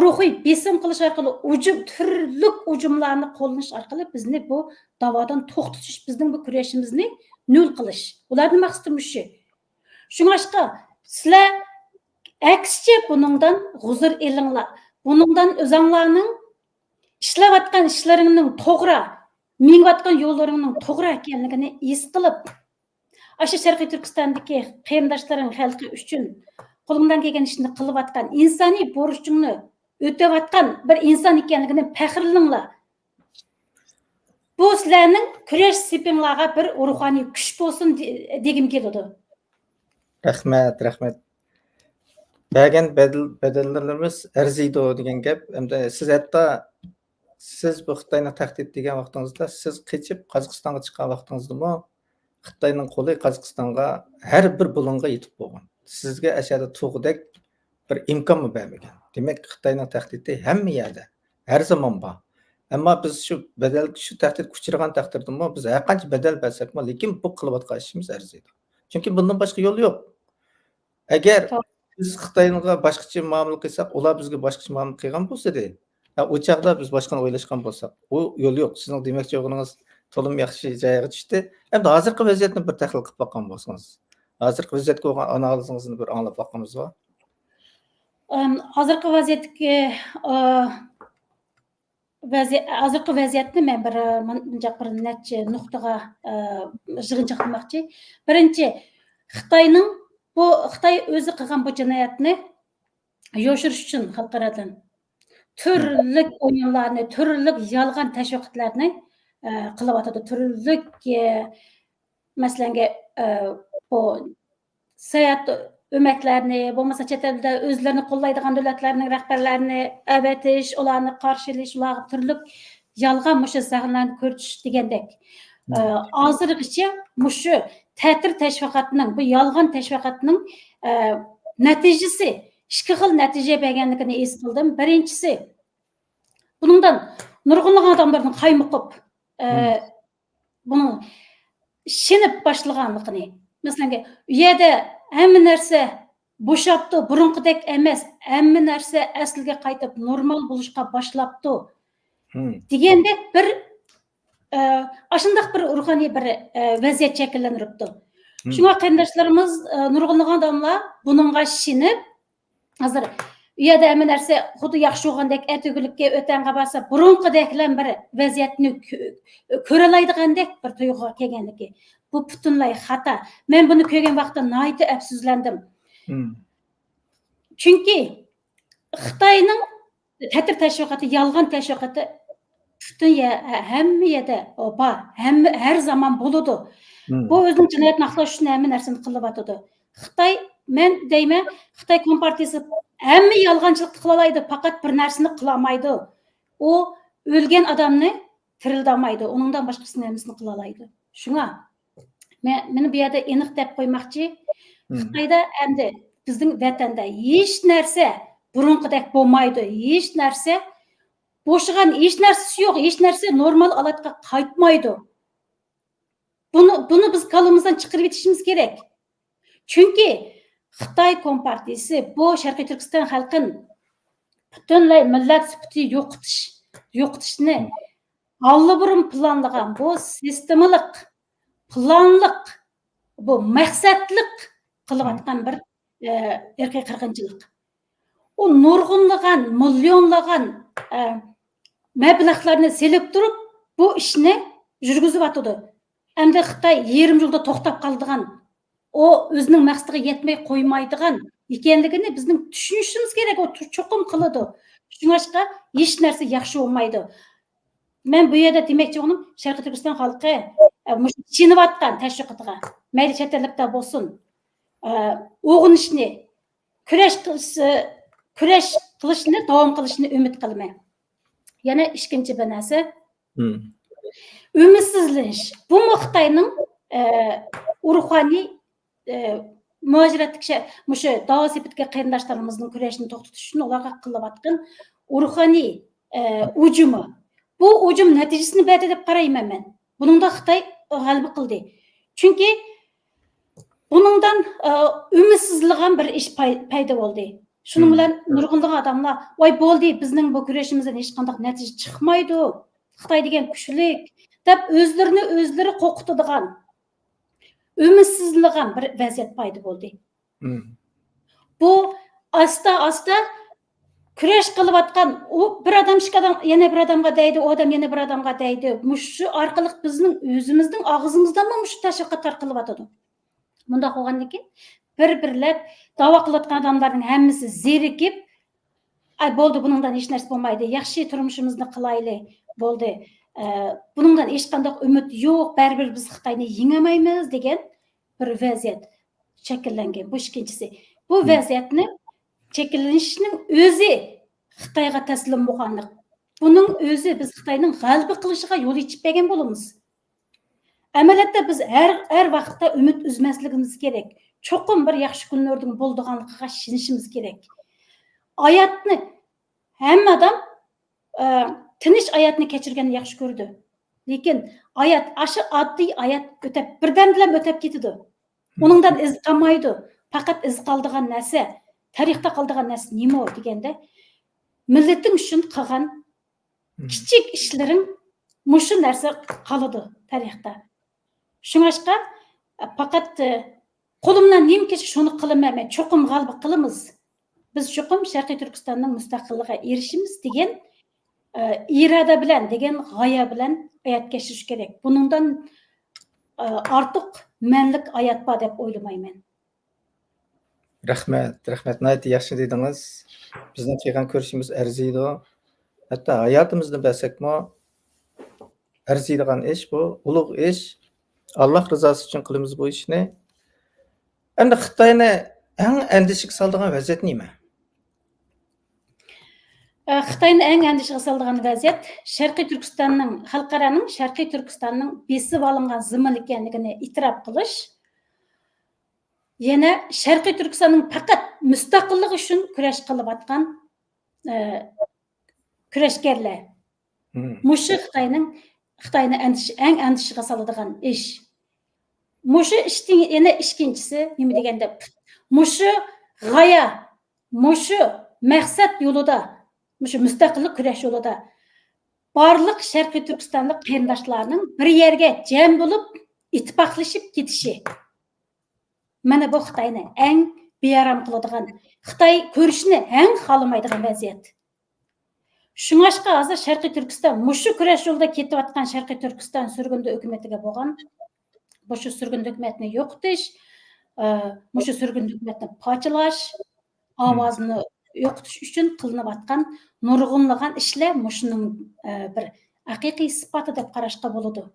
روھىي بېسىم قىلىش ئارقىلىق ھۇجۇم، تۈرلۈك ھۇجۇملارنى قوللىنىش ئارقىلىق بىزنى بۇ داۋادىن توختىتىش، بىزنىڭ بۇ كۈرىشىمىزنى نۆل قىلىش. ئۇلارنىڭ مەقسىتى مۇشۇ. شۇڭلاشقا سىلەر ئەكسىچە بۇنىڭدىن ھۇزۇر ئېلىڭلار. بۇنىڭدىن ئۆزۈڭلارنىڭ ئىشلەۋاتقان ئىشلىرىڭنىڭ توغرا، مېڭىۋاتقان يوللىرىڭنىڭ توغرا ئىكەنلىكىنى ھېس قىلىپ، ئاشۇ شەرقىي تۈركىستاندىكى قېرىنداشلىرىڭ خەلقى ئۈچۈن قولۇڭدىن كەلگەن ئىشنى قىلىۋاتقان، ئىنسانىي بۇرچۇڭنى ئۆتەۋاتقان بىر ئىنسان ئىكەنلىكىنى پەخىرلىنىڭلار. بۇ سىلەرنىڭ كۈرەش سېپىڭلارغا بىر روھانىي كۈچ بولسۇن دې-، دېگۈم كېلىدۇ. رەھمەت، رەھمەت. بەرگەن بەدىل-، بەدەللىرىمىز ئەرزىيدۇ دېگەن گەپ. ئەمدى سىز ھەتتا، سىز بۇ خىتاينىڭ تەھدىت دېگەن ۋاقتىڭىزدا، سىز قېچىپ قازاقىستانغا چىققان ۋاقتىڭىزدىمۇ خىتاينىڭ قولى قازاقىستانغا ھەر بىر بۇلۇڭغا يېتىپ بولغان. سىزگە ئەشەدە تۇغۇدەك بىر ئىمكانمۇ بەرمىگەن. دېمەك، خىتاينىڭ تەھدىتى ھەممە يەردە، ھەر زامان بار. ئەمما بىز شۇ بەدەل، شۇ تەھدىتكە ئۇچرىغان تەقدىردىمۇ، بىز ھەر قانچە بەدەل بەرسەكمۇ، لېكىن بۇ قىلىۋاتقان ئىشىمىز ئەرزىيدۇ. چۈنكى بۇندىن باشقا يول يوق. ئەگەر توغرا. بىز خىتايغا باشقىچە مۇئامىلە قىلساق، ئۇلار بىزگە باشقىچە مۇئامىلە قىلغان بولسىدى، ھە، ئۇ چاغدا بىز باشقىنى ئويلاشقان بولساق، ئۇ يول يوق. سىزنىڭ دېمەكچى بولغىنىڭىز تولىمۇ ياخشى جايغا چۈشتى. ئەمدى ھازىرقى ۋەزىيەتنى بىر تەھلىل قىلىپ باققان بولسىڭىز، ھازىرقى ۋەزىيەتكە بولغان ئانالىزىڭىزنى بىر ئاڭلاپ باققىمىزغۇ؟ ئەم، ھازىرقى ۋەزىيەتتىكى، ئا، ۋەزىيە-، ھازىرقى ۋەزىيەتنى مەن بىر، مۇن-، مۇنجاق بىر نەچچە نۇقتىغا، ئا، يىغىنچاقلىماقچى. بىرىنچى، خىتاينىڭ بۇ، خىتاي ئۆزى قىلغان بۇ جىنايەتنى يوشۇرۇش ئۈچۈن خەلقئارادىن تۈرلۈك ئويۇنلارنى، تۈرلۈك يالغان تەشۋىقاتلارنى، ئە، قىلىۋاتىدۇ. تۈرلۈك، ئە، مەسىلەنگە، ئە، بۇ ساياھەت ئۆمەكلەرنى، بولمىسا چەت ئەلدە ئۆزلىرىنى قوللايدىغان دۆلەتلەرنىڭ رەھبەرلەرنى ئەۋەتىش، ئۇلارنى قارشى ئېلىش، ئۇلارغا تۈرلۈك يالغان مۇشۇ سەھنىلەرنى كۆرسىتىش دېگەندەك. ئە، ھازىرغىچە مۇشۇ تەتۈر تەشۋىقاتنىڭ، بۇ يالغان تەشۋىقاتنىڭ، ئە، نەتىجىسى، ئىككى خىل نەتىجە بەرگەنلىكىنى ھېس قىلدىم. بىرىنچىسى، بۇنىڭدىن نۇرغۇنلىغان ئادەملەرنىڭ قايمۇقۇپ، ئە، بۇنىڭ ئىشىنىپ باشلىغانلىقىنى. مەسىلەن، ئۇ يەردە ھەممە نەرسە بوشاپتۇ، بۇرۇنقىدەك ئەمەس، ھەممە نەرسە ئەسلىگە قايتىپ نورمال بولۇشقا باشلاپتۇ دېگەندەك بىر، ئە، ئاشۇنداق بىر روھانىي بىر، ئە، ۋەزىيەت شەكىللەندۈرۈپتۇ. شۇڭا قېرىنداشلىرىمىز، ئە، نۇرغۇنلىغان ئادەملەر بۇنىڭغا ئىشىنىپ، ھازىر ئۇ يەردە ھەممە نەرسە خۇددى ياخشى بولغاندەك، ئەتىگۈنلۈككە ۋەتەنگە بارسا، بۇرۇنقىدەكلا بىر ۋەزىيەتنى كۆ-، كۆرەلەيدىغاندەك بىر تۇيغۇغا كەلگەنلىكى، بۇ پۈتۈنلەي خاتا. مەن بۇنى كۆرگەن ۋاقىتتا ناھايىتى ئەپسۇسلەندىم. چۈنكى خىتاينىڭ تەتۈر تەشۋىقاتى، يالغان تەشۋىقاتى پۈتۈن يە-، ھە-، ھەممە يەردە بار، ھەممە، ھەر زامان بولىدۇ. بۇ ئۆزىنىڭ جىنايەتنى ئاقلاش ئۈچۈن ھەممە نەرسىنى قىلىۋاتىدۇ. خىتاي، مەن دەيمەن، خىتاي كومپارتىيىسى ھەممە يالغانچىلىقنى قىلالايدۇ، پەقەت بىر نەرسىنى قىلالمايدۇ. ئۇ ئۆلگەن ئادەمنى تىرىلدۈرمەيدۇ، ئۇنىڭدىن باشقىسىنى ھەممىسىنى قىلالايدۇ. شۇڭا مەن، مېنى بۇ يەردە ئېنىق دەپ قويماقچى، خىتايدا ئەمدى بىزنىڭ ۋەتەندە ھېچ نەرسە بۇرۇنقىدەك بولمايدۇ، ھېچ نەرسە بوشىغان، ھېچ نەرسىسى يوق، ھېچ نەرسە نورمال ھالەتكە قايتمايدۇ. بۇنى، بۇنى بىز كاللىمىزدىن چىقىرىۋېتىشىمىز كېرەك. چۈنكى خىتاي كومپارتىيىسى بۇ شەرقىي تۈركىستان خەلقىنى پۈتۈنلەي مىللەت سۈپىتى يوقىتىش، يوقىتىشنى ئاللىبۇرۇن پىلانلىغان، بۇ سىستېمىلىق، پىلانلىق، بۇ مەقسەتلىك قىلىۋاتقان بىر، ئە، ئىرقىي قىرغىنچىلىق. ئۇ نۇرغۇنلىغان، مىليونلىغان، ئە، مەبلەغلەرنى سېلىپ تۇرۇپ، بۇ ئىشنى يۈرگۈزۈۋاتىدۇ. ئەمدى خىتاي يېرىم يولدا توختاپ قالىدىغان، ئۇ ئۆزىنىڭ مەقسىتىگە يەتمەي قويمايدىغان ئىكەنلىكىنى بىزنىڭ چۈشىنىشىمىز كېرەك. ئۇ چوقۇم قىلىدۇ. شۇڭلاشقا ھېچ نەرسە ياخشى بولمايدۇ. مەن بۇ يەردە دېمەكچى بولغىنىم، شەرقىي تۈركىستان خەلقى، ئە، مۇشۇ ئىشىنىۋاتقان تەشۋىقاتىغا، مەيلى چەت ئەللىكتە بولسۇن، ئە، ئويغىنىشنى، كۈرەش قىلىشى، كۈرەش قىلىشنى داۋام قىلىشىنى ئۈمىد قىلىمەن. يەنە ئىككىنچى بىر نەرسە، مم. ئۈمىدسىزلىنىش. بۇمۇ خىتاينىڭ، ئە، روھانىي، ئە، مۇھاجىرەتتىكى شە-، مۇشۇ داۋا سېپىدىكى قېرىنداشلىرىمىزنىڭ كۈرەشنى توختىتىش ئۈچۈن ئۇلارغا قىلىۋاتقان روھانىي، ئە، ھۇجۇمى. بۇ ھۇجۇم نەتىجىسىنى بەردى دەپ قارايمەن مەن. بۇنىڭدا خىتاي غەلىبە قىلدى. چۈنكى بۇنىڭدىن، ئە، ئۈمىدسىزلىغان بىر ئىش پەي-، پەيدا بولدى. شۇنىڭ مم. بىلەن نۇرغۇنلىغان ئادەملەر، «ۋاي، بولدى، بىزنىڭ بۇ كۈرىشىمىزدىن ھېچقانداق نەتىجە چىقمايدۇ. خىتاي دېگەن كۈچلۈك» دەپ ئۆزلىرىنى ئۆزلىرى قورقۇتىدىغان، ئۈمىدسىزلىغان بىر ۋەزىيەت پەيدا بولدى. مم. بۇ ئاستا-ئاستا كۈرەش قىلىۋاتقان، ئۇ بىر ئادەم ئىككى ئادەم، يەنە بىر ئادەمگە دەيدۇ، ئۇ ئادەم يەنە بىر ئادەمگە دەيدۇ. مۇشۇ ئارقىلىق بىزنىڭ ئۆزىمىزنىڭ ئاغزىمىزدىنمۇ مۇشۇ تەشۋىقات تارقىلىۋاتىدۇ. مۇنداق بولغاندىن كېيىن بىر-بىرلەپ داۋا قىلىۋاتقان ئادەملەرنىڭ ھەممىسى زېرىكىپ، «ئاي، بولدى، بۇنىڭدىن ھېچ نەرسە بولمايدۇ، ياخشى تۇرمۇشىمىزنى قىلايلى، بولدى، ئە، بۇنىڭدىن ھېچقانداق ئۈمىد يوق، بەرىبىر بىز خىتاينى يېڭەلمەيمىز» دېگەن بىر ۋەزىيەت شەكىللەنگەن. بۇ ئىككىنچىسى. بۇ مم. ۋەزىيەتنى شەكىللىنىشنىڭ ئۆزى خىتايغا تەسلىم بولغانلىق. بۇنىڭ ئۆزى بىز خىتاينىڭ غەلىبە قىلىشىغا يول ئېچىپ بەرگەن بولىمىز. ئەمەلىيەتتە بىز ھەر، ھەر ۋاقىتتا ئۈمىد ئۈزمەسلىكىمىز كېرەك. چوقۇم بىر ياخشى كۈنلەردىن بولىدىغانلىقىغا ئىشىنىشىمىز كېرەك. ھاياتنى ھەممە ئادەم، ئە، تىنچ ھاياتنى كەچۈرگەننى ياخشى كۆرىدۇ. لېكىن ھايات، ئاشۇ ئاددىي ھايات ئۆتەپ، بىردەمدىلا ئۆتەپ كېتىدۇ. مم. ئۇنىڭدىن ئىز قالمايدۇ. پەقەت ئىز قالىدىغان نەرسە، تارىختا قالىدىغان نەرسە نېمە دېگەندە، مىللىتىڭ ئۈچۈن قىلغان مم. كىچىك ئىشلىرىڭ، مۇشۇ نەرسە قالىدۇ تارىختا. شۇڭلاشقا، پەقەت، قولۇمدىن نېمە كەلسە شۇنى قىلىمەن، مەن چوقۇم غەلىبە قىلىمىز. بىز چوقۇم شەرقىي تۈركىستاننىڭ مۇستەقىللىقىغا ئېرىشىمىز دېگەن، ئىرادە بىلەن، دېگەن غايە بىلەن ھايات كەچۈرۈش كېرەك. بۇنىڭدىن، ئارتۇق مەنىلىك ھايات بار دەپ ئويلىمايمەن. رەھمەت، رەھمەت. ناھايىتى ياخشى دېدىڭىز. بىزنىڭ قىلغان كۈرىشىمىز ئەرزىيدۇ. ھەتتا ھاياتىمىزنى بەرسەكمۇ، ئەرزىيدىغان ئىش بۇ، ئۇلۇغ ئىش. ئاللاھ رىزاسى ئۈچۈن قىلىمىز بۇ ئىشنى. ئەمدى خىتاينى ئەڭ ئەندىشىگە سالىدىغان ۋەزىيەت نېمە؟ ئە، خىتاينى ئەڭ ئەندىشىگە سالىدىغان ۋەزىيەت شەرقىي تۈركىستاننىڭ، خەلقئارانىڭ شەرقىي تۈركىستاننىڭ بېسىۋالىنغان زېمىن ئىكەنلىكىنى ئېتىراپ قىلىش. يەنە شەرقىي تۈركىستاننىڭ پەقەت مۇستەقىللىقى ئۈچۈن كۈرەش قىلىۋاتقان، ئە، كۈرەشكەرلەر. مم. مۇشۇ خىتاينىڭ، خىتاينى ئەندىشە-، ئەڭ ئەندىشىگە سالىدىغان ئىش. مۇشۇ ئىشتىن يەنە ئىككىنچىسى نېمە دېگەندە، مۇشۇ غايە، مۇشۇ مەقسەت يولىدا، مۇشۇ مۇستەقىللىق كۈرەش يولىدا بارلىق شەرقىي تۈركىستانلىق قېرىنداشلارنىڭ بىر يەرگە جەم بولۇپ، ئىتتىپاقلىشىپ كېتىشى. مانا بۇ خىتاينى ئەڭ بىئارام قىلىدىغان، خىتاي كۆرۈشنى ئەڭ خالىمايدىغان ۋەزىيەت. شۇڭلاشقا ھازىر شەرقىي تۈركىستان مۇشۇ كۈرەش يولىدا كېتىۋاتقان شەرقىي تۈركىستان سۈرگۈندە ھۆكۈمىتىگە بولغان، مۇشۇ سۈرگۈندە ھۆكۈمەتنى يوقىتىش، ئە، مۇشۇ سۈرگۈندە ھۆكۈمەتنى پارچىلاش، مم. ئاۋازىنى يوقىتىش ئۈچۈن قىلىنىۋاتقان نۇرغۇنلىغان ئىشلار مۇشۇنىڭ، ئە، بىر ھەقىقىي ئىسپاتى دەپ قاراشقا بولىدۇ.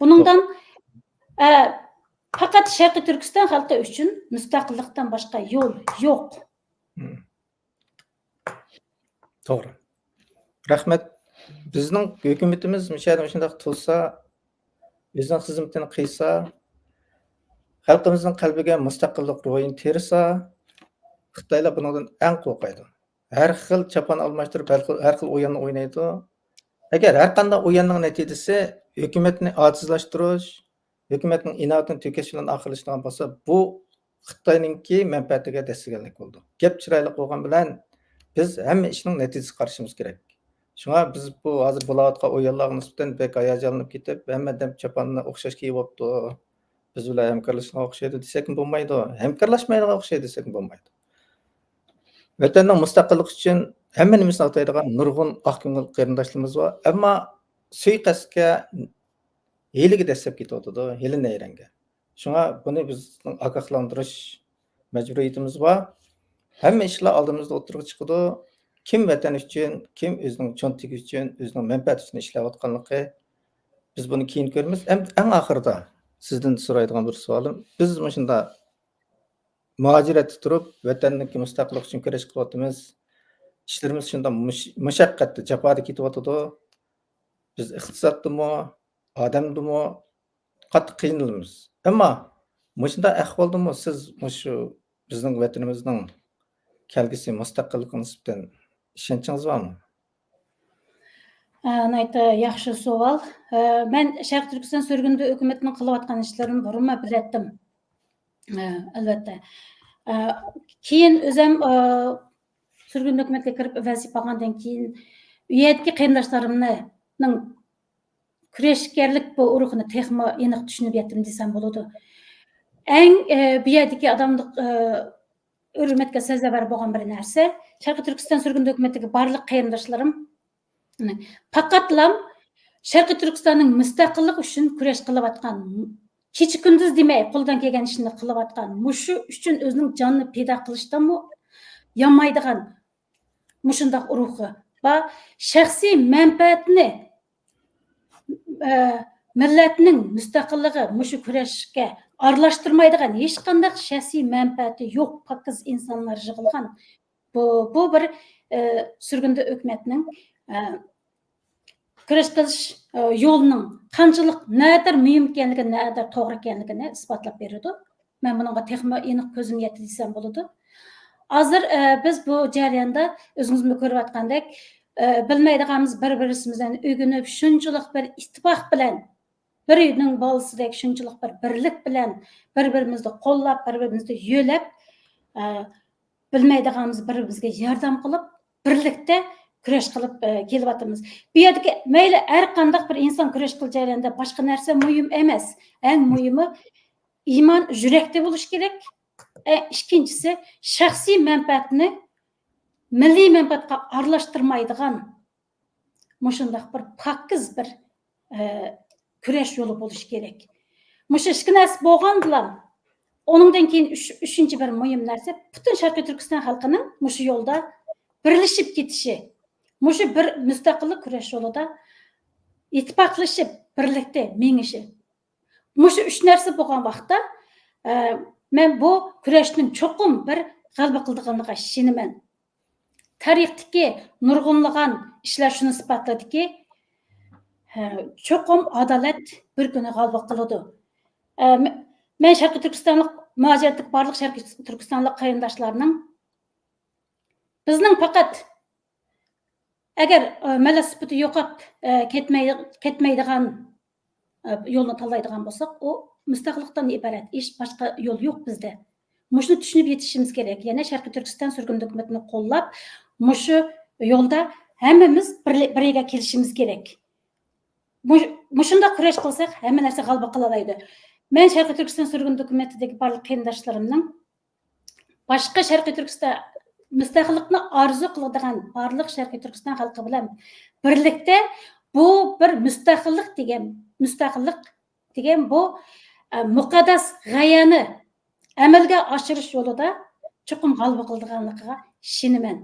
بۇنىڭدىن، ئە، پەقەت شەرقىي تۈركىستان خەلقى ئۈچۈن مۇستەقىللىقتىن باشقا يول يوق. مم. توغرا. رەھمەت. بىزنىڭ ھۆكۈمىتىمىز مۇشۇ يەردە مۇشۇنداق تۇرسا، ئۆزىنىڭ خىزمىتىنى قىلسا، خەلقىمىزنىڭ قەلبىگە مۇستەقىللىق روھىنى تېرىسا، خىتايلار بۇنىڭدىن ئەڭ قورقايدۇ. ھەر خىل چاپان ئالماشتۇرۇپ، ھەر خىل، ھەر خىل ئويۇننى ئوينايدۇ. ئەگەر ھەر قانداق ئويۇننىڭ نەتىجىسى ھۆكۈمەتنى ئاجىزلاشتۇرۇش، ھۆكۈمەتنىڭ ئىناۋىتىنى تۈگىتىش بىلەن ئاخىرلىشىدىغان بولسا، بۇ خىتاينىڭكى مەنپەئەتىگە دەسسىگەنلىك بولىدۇ. گەپ چىرايلىق بولغان بىلەن، بىز ھەممە ئىشنىڭ نەتىجىسىگە قارىشىمىز كېرەك. شۇڭا بىز بۇ ھازىر بولاۋاتقان ئويۇنلارغا نىسبەتەن بەك ھاياجانلىنىپ كېتىپ، ھەممە ئادەم چاپاننى ئوخشاش كىيىۋاپتۇ، بىز بىلەن ھەمكارلىشىدىغان ئوخشايدۇ دېسەكمۇ بولمايدۇ. ھەمكارلاشمايدىغان ئوخشايدۇ دېسەكمۇ بولمايدۇ. ۋەتەننىڭ مۇستەقىللىقى ئۈچۈن ھەممە نېمىسىنى ئاتايدىغان نۇرغۇن ئاق كۆڭۈل قېرىنداشلىرىمىز بار. ئەمما سۇيىقەستكە، ھىيلىگە دەسسەپ كېتىۋاتىدۇ، ھىيلە نەيرەڭگە. شۇڭا بۇنى بىزنىڭ ئاگاھلاندۇرۇش مەجبۇرىيىتىمىز بار. ھەممە ئىشلار ئالدىمىزدا ئوتتۇرىغا چىقىدۇ. كىم ۋەتەن ئۈچۈن، كىم ئۆزىنىڭ چوڭ تېگى ئۈچۈن، ئۆزىنىڭ مەنپەئەتى ئۈچۈن ئىشلەۋاتقانلىقى، بىز بۇنى كېيىن كۆرىمىز. ئەم-، ئەڭ ئاخىرىدا سىزدىن سورايدىغان بىر سوئالىم، بىز مۇشۇنداق مۇھاجىرەتتە تۇرۇپ، ۋەتەننىڭكى مۇستەقىللىقى ئۈچۈن كۈرەش قىلىۋاتىمىز. ئىشلىرىمىز شۇنداق مۇش-، مۇشەققەتتە، جاپادا كېتىۋاتىدۇ. بىز ئىقتىسادتىمۇ، ئادەمدىمۇ قاتتىق قىينىلىمىز. ئەمما مۇشۇنداق ئەھۋالدىمۇ سىز مۇشۇ بىزنىڭ ۋەتىنىمىزنىڭ كەلگۈسى مۇستەقىللىقىغا نىسبەتەن ئىشەنچىڭىز بارمۇ؟ ئە، ناھايىتى ياخشى سوئال. ئە، مەن شەرقىي تۈركىستان سۈرگۈندە ھۆكۈمىتىنىڭ قىلىۋاتقان ئىشلىرىنى بۇرۇنلا بىلەتتىم. ئە، ئەلۋەتتە. ئە، كېيىن ئۆزۈم، ئە، سۈرگۈندە ھۆكۈمەتكە كىرىپ ۋەزىپە ئالغاندىن كېيىن، ئۇ يەردىكى قېرىنداشلىرىمنىڭ كۈرەشكەرلىك بۇ ئۇرۇقىنى تېخىمۇ ئېنىق چۈشىنىپ يەتتىم دېسەم بولىدۇ. ئەڭ، ئە، بۇ يەردىكى ئادەملىك، ئە، ھۆرمەتكە سەزەۋەر بولغان بىر نەرسە، شەرقىي تۈركىستان سۈرگۈندە ھۆكۈمىتىدىكى بارلىق قېرىنداشلىرىم پەقەتلا شەرقىي تۈركىستاننىڭ مۇستەقىللىقى ئۈچۈن كۈرەش قىلىۋاتقان، كېچە-كۈندۈز دېمەي، قولىدىن كەلگەن ئىشنى قىلىۋاتقان، مۇشۇ ئۈچۈن ئۆزىنىڭ جانىنى پىدا قىلىشتىنمۇ يانمايدىغان مۇشۇنداق ئۇرۇقى بار، شەخسىي مەنپەئەتنى، ئە، مىللەتنىڭ مۇستەقىللىقى مۇشۇ كۈرەشكە ئارىلاشتۇرمايدىغان، ھېچقانداق شەخسىي مەنپەئەتى يوق، پاكىز ئىنسانلار يىغىلغان بۇ، بۇ بىر، ئە، سۈرگۈندە ھۆكۈمەتنىڭ، ئە، كۈرەش قىلىش، ئە، يولىنىڭ قانچىلىك نەدەر مۇھىم ئىكەنلىكىنى، نەدەر توغرا ئىكەنلىكىنى ئىسپاتلاپ بېرىدۇ. مەن بۇنىڭغا تېخىمۇ ئېنىق كۆزۈم يەتتى دېسەم بولىدۇ. ھازىر، ئە، بىز بۇ جەرياندا ئۆزىڭىزمۇ كۆرۈۋاتقاندەك، ئە، بىلمەيدىغانمىز بىر-بىرىمىز بىلەن ئۆگىنىپ، شۇنچىلىك بىر ئىتتىپاق بىلەن، بىر ئۆينىڭ بالىسىدەك شۇنچىلىك بىر بىرلىك بىلەن بىر-بىرىمىزنى قوللاپ، بىر-بىرىمىزنى يۆلەپ، ئە، بىلمەيدىغانمىز بىر-بىرىمىزگە ياردەم قىلىپ، بىرلىكتە كۈرەش قىلىپ، ئە، كېلىۋاتىمىز. بۇ يەردىكى مەيلى ھەر قانداق بىر ئىنسان كۈرەش قىلىش جەريانىدا باشقا نەرسە مۇھىم ئەمەس. ئەڭ مۇھىمى ئىمان يۈرەكتە بولۇشى كېرەك. ئە، ئىككىنچىسى، شەخسىي مەنپەئەتنى مىللىي مەنپەئەتكە ئارىلاشتۇرمايدىغان مۇشۇنداق بىر پاكىز بىر، ئە، كۈرەش يولى بولۇشى كېرەك. مۇشۇ ئىككى نەرسە بولغاندىلا، ئۇنىڭدىن كېيىن ئۈچ-، ئۈچىنچى بىر مۇھىم نەرسە، پۈتۈن شەرقىي تۈركىستان خەلقىنىڭ مۇشۇ يولدا بىرلىشىپ كېتىشى، مۇشۇ بىر مۇستەقىللىق كۈرەش يولىدا ئىتتىپاقلىشىپ، بىرلىكتە مېڭىشى. مۇشۇ ئۈچ نەرسە بولغان ۋاقىتتا، ئە، مەن بۇ كۈرەشنىڭ چوقۇم بىر غەلىبە قىلىدىغانلىقىغا ئىشىنىمەن. تارىختىكى نۇرغۇنلىغان ئىشلار شۇنى ئىسپاتلىدىكى، ئە، چوقۇم ئادالەت بىر كۈنى غەلىبە قىلىدۇ. ئە، مە-، مەن شەرقىي تۈركىستانلىق، مۇھاجىرەتتىكى بارلىق شەرقىي تۈركىستانلىق قېرىنداشلارنىڭ بىزنىڭ پەقەت ئەگەر، ئە، مىللەت سۈپىتى يوقاپ، ئە، كەتمەي-، كەتمەيدىغان، ئە، يولنى تاللايدىغان بولساق، ئۇ مۇستەقىللىقتىن ئىبارەت ئىش، باشقا يول يوق بىزدە. مۇشۇنى چۈشىنىپ يېتىشىمىز كېرەك. يەنى شەرقىي تۈركىستان سۈرگۈندە ھۆكۈمىتىنى قوللاپ، مۇشۇ يولدا ھەممىمىز بىر، بىر يەرگە كېلىشىمىز كېرەك. مۇ-، مۇشۇنداق كۈرەش قىلساق، ھەممە نەرسە غەلىبە قىلالايدۇ. مەن شەرقىي تۈركىستان سۈرگۈندە ھۆكۈمىتىدىكى بارلىق قېرىنداشلىرىمنىڭ باشقا شەرقىي تۈركىستان، مۇستەقىللىقنى ئارزۇ قىلىدىغان بارلىق شەرقىي تۈركىستان خەلقى بىلەن بىرلىكتە بۇ بىر مۇستەقىللىق دېگەن، مۇستەقىللىق دېگەن بۇ، ئە، مۇقەددەس غايەنى ئەمەلگە ئاشۇرۇش يولىدا چوقۇم غەلىبە قىلىدىغانلىقىغا ئىشىنىمەن.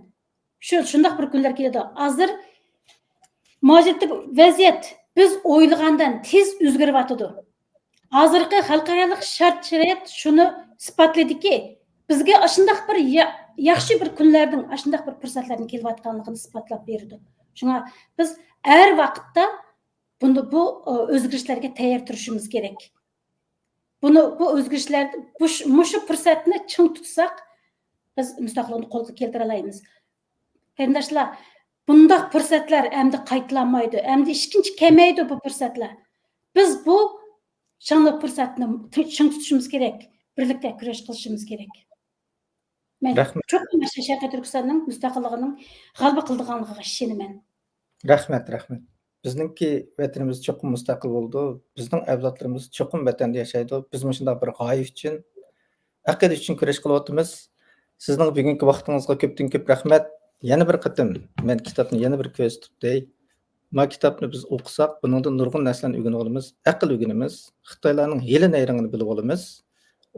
شۇ، شۇنداق بىر كۈنلەر كېلىدۇ. ھازىر مۇھاجىرەتتىكى ۋەزىيەت بىز ئويلىغاندىن تېز ئۆزگىرىۋاتىدۇ. ھازىرقى خەلقئارالىق شارت-شارائىت شۇنى ئىسپاتلىدىكى، بىزگە ئاشۇنداق بىر يا-، ياخشى بىر كۈنلەردىن، ئاشۇنداق بىر پۇرسەتلەردىن كېلىۋاتقانلىقىنى ئىسپاتلاپ بېرىدۇ. شۇڭا بىز ھەر ۋاقىتتا بۇندا، بۇ، ئۆزگىرىشلەرگە تەييار تۇرۇشىمىز كېرەك. بۇنى، بۇ ئۆزگىرىشلەر، بۇ، مۇشۇ پۇرسەتنى چىڭ تۇتساق، بىز مۇستەقىللىقنى قولغا كەلتۈرەلەيمىز. قېرىنداشلار، بۇنداق پۇرسەتلەر ئەمدى قايتىلانمايدۇ. ئەمدى ئىككىنچى كەلمەيدۇ بۇ پۇرسەتلەر. بىز بۇ شانلىق پۇرسەتنى چىڭ تۇتۇشىمىز كېرەك. بىرلىكتە كۈرەش قىلىشىمىز كېرەك. مەن رەھمەت. چوقۇم مۇشۇ شەرقىي تۈركىستاننىڭ مۇستەقىللىقىنىڭ غەلىبە قىلىدىغانلىقىغا ئىشىنىمەن. رەھمەت، رەھمەت. بىزنىڭكى ۋەتىنىمىز چوقۇم مۇستەقىل بولىدۇ. بىزنىڭ ئەۋلادلىرىمىز چوقۇم ۋەتەندە ياشايدۇ. بىز مۇشۇنداق بىر غايە ئۈچۈن ئەقىدە ئۈچۈن كۈرەش قىلىۋاتىمىز. سىزنىڭ بۈگۈنكى ۋاقتىڭىزغا كۆپتىن كۆپ رەھمەت. يەنە بىر قېتىم مەن كىتابنى يەنە بىر كۆرسىتىپ ئۆتەي. ما كىتابنى بىز ئوقۇساق، بۇنىڭدىن نۇرغۇن نەرسىلەرنى ئۆگىنىپ ئالىمىز، ئەقىل ئۆگىنىمىز، خىتايلارنىڭ ھىيلە نەيرىڭىنى بىلىپ ئالىمىز.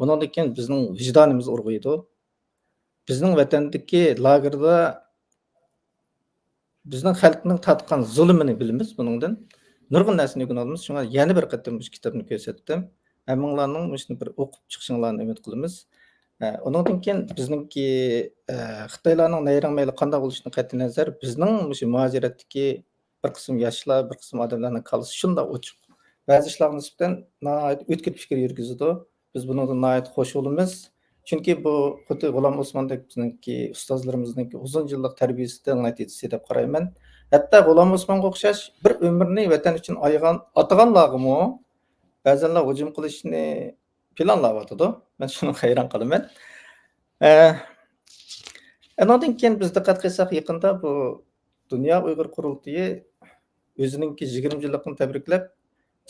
ئۇنىڭدىن كېيىن بىزنىڭ ۋىجدانىمىز ئۇرغۇيدۇ. بىزنىڭ ۋەتەندىكى لاگېردا بىزنىڭ خەلقنىڭ تارتقان زۇلۇمىنى بىلىمىز، بۇنىڭدىن نۇرغۇن نەرسىنى ئۆگىنىۋالىمىز. شۇڭا يەنە بىر قېتىم مۇشۇ كىتابنى كۆرسەتتىم. ھەممىڭلارنىڭ مۇشۇنى بىر ئوقۇپ چىقىشىڭلارنى ئۈمىد قىلىمىز. ئە، ئۇنىڭدىن كېيىن بىزنىڭكى، ئە، خىتايلارنىڭ نەيرەڭ مەيلى قانداق بولۇشىدىن قەتئىينەزەر، بىزنىڭ مۇشۇ مۇھاجىرەتتىكى بىر قىسىم ياشلار، بىر قىسىم ئادەملەرنىڭ كاللىسى شۇنداق ئوچۇق. بەزى ئىشلارغا نىسبەتەن ناھايىتى ئۆتكۈر پىكىر يۈرگۈزىدۇ. بىز بۇنىڭدىن ناھايىتى خوش بولىمىز. چۈنكى بۇ خۇددى غۇلام ئوسماندەك بىزنىڭكى ئۇستازلىرىمىزنىڭكى ئۇزۇن يىللىق تەربىيىسىنىڭ نەتىجىسى دەپ قارايمەن. ھەتتا غۇلام ئوسمانغا ئوخشاش بىر ئۆمرىنى ۋەتەن ئۈچۈن ئايىغان، ئاتىغانلارغىمۇ بەزەنلەر ھۇجۇم قىلىشنى پىلانلاۋاتىدۇ. مەن شۇنىڭغا ھەيران قالىمەن. ئە، ئۇنىڭدىن كېيىن بىز دىققەت قىلساق، يېقىندا بۇ دۇنيا ئۇيغۇر قۇرۇلتىيى ئۆزىنىڭكى يىگىرمە يىللىقىنى تەبرىكلەپ،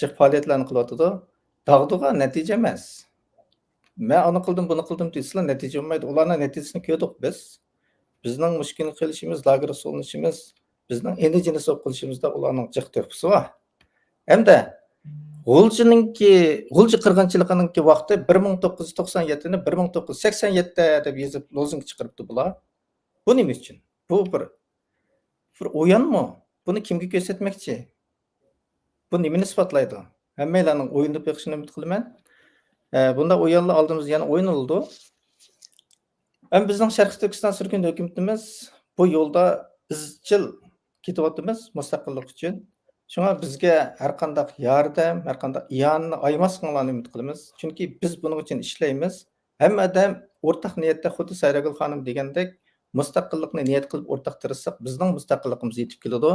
جىق پائالىيەتلەرنى قىلىۋاتىدۇ. داغدۇغا نەتىجە ئەمەس. مەن ئۇنى قىلدىم، بۇنى قىلدىم دېسىلا، نەتىجە بولمايدۇ. ئۇلارنىڭ نەتىجىسىنى كۆردۇق بىز. بىزنىڭ مۇشۇ كۈنگە قېلىشىمىز، لاگېرغا سولىنىشىمىز، بىزنىڭ ئىنى جىنسى بولۇپ قېلىشىمىزدا ئۇلارنىڭ جىق تۆھپىسى بار. ھەمدە غۇلجىنىڭكى، غۇلجا قىرغىنچىلىقىنىڭكى ۋاقتى بىر مىڭ توققۇز يۈز توقسان يەتتىنى بىر مىڭ توققۇز يۈز سەكسەن يەتتە دەپ يېزىپ، لوزۇنكا چىقىرىپتۇ بۇلار. بۇ نېمە ئۈچۈن؟ بۇ بىر، بىر ئويۇنمۇ؟ بۇنى كىمگە كۆرسەتمەكچى؟ بۇ نېمىنى ئىسپاتلايدۇ؟ ھەممەيلەننىڭ ئويلىنىپ بېقىشىنى ئۈمىد قىلىمەن. ئە، بۇنداق ئويۇنلار ئالدىمىزدا يەنە ئوينىلىدۇ. ھەم بىزنىڭ شەرقىي تۈركىستان سۈرگۈن ھۆكۈمىتىمىز بۇ يولدا ئىزچىل كېتىۋاتىمىز مۇستەقىللىق ئۈچۈن. شۇڭا بىزگە ھەر قانداق ياردەم، ھەر قانداق ئىئانىنى ئايىماسلىقىڭلارنى ئۈمىد قىلىمىز. چۈنكى بىز بۇنىڭ ئۈچۈن ئىشلەيمىز. ھەممە ئادەم ئورتاق نىيەتتە، خۇددى سايراگۈل خانىم دېگەندەك، مۇستەقىللىقنى نىيەت قىلىپ ئورتاق تىرىشساق، بىزنىڭ مۇستەقىللىقىمىز يېتىپ كېلىدۇ.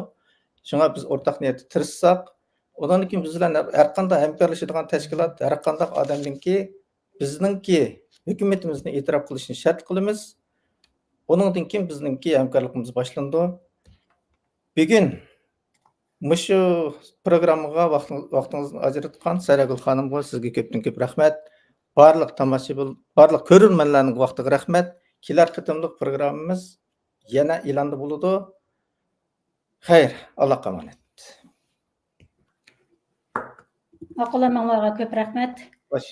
شۇڭا بىز ئورتاق نىيەتتە تىرىشساق، ئۇنىڭدىن كېيىن بىز بىلەن ھەر قانداق ھەمكارلىشىدىغان تەشكىلات، ھەر قانداق ئادەمنىڭكى بىزنىڭكى ھۆكۈمىتىمىزنى ئېتىراپ قىلىشىنى شەرت قىلىمىز. ئۇنىڭدىن كېيىن بىزنىڭكى ھەمكارلىقىمىز باشلىنىدۇ. بۈگۈن مۇشۇ پروگراممىغا ۋاقتىڭ-، ۋاقتىڭىزنى ئاجراتقان سايراگۈل خانىمغا سىزگە كۆپتىن كۆپ رەھمەت. بارلىق تاماشىبىن، بارلىق كۆرۈرمەنلەرنىڭ ۋاقتىغا رەھمەت. كېلەر قېتىملىق پروگراممىمىز يەنە ئېلاندا بولىدۇ. خەير، ئاللاغا ئامانەت. ماقۇل، ھەممىڭلارغا كۆپ رەھمەت. خوش.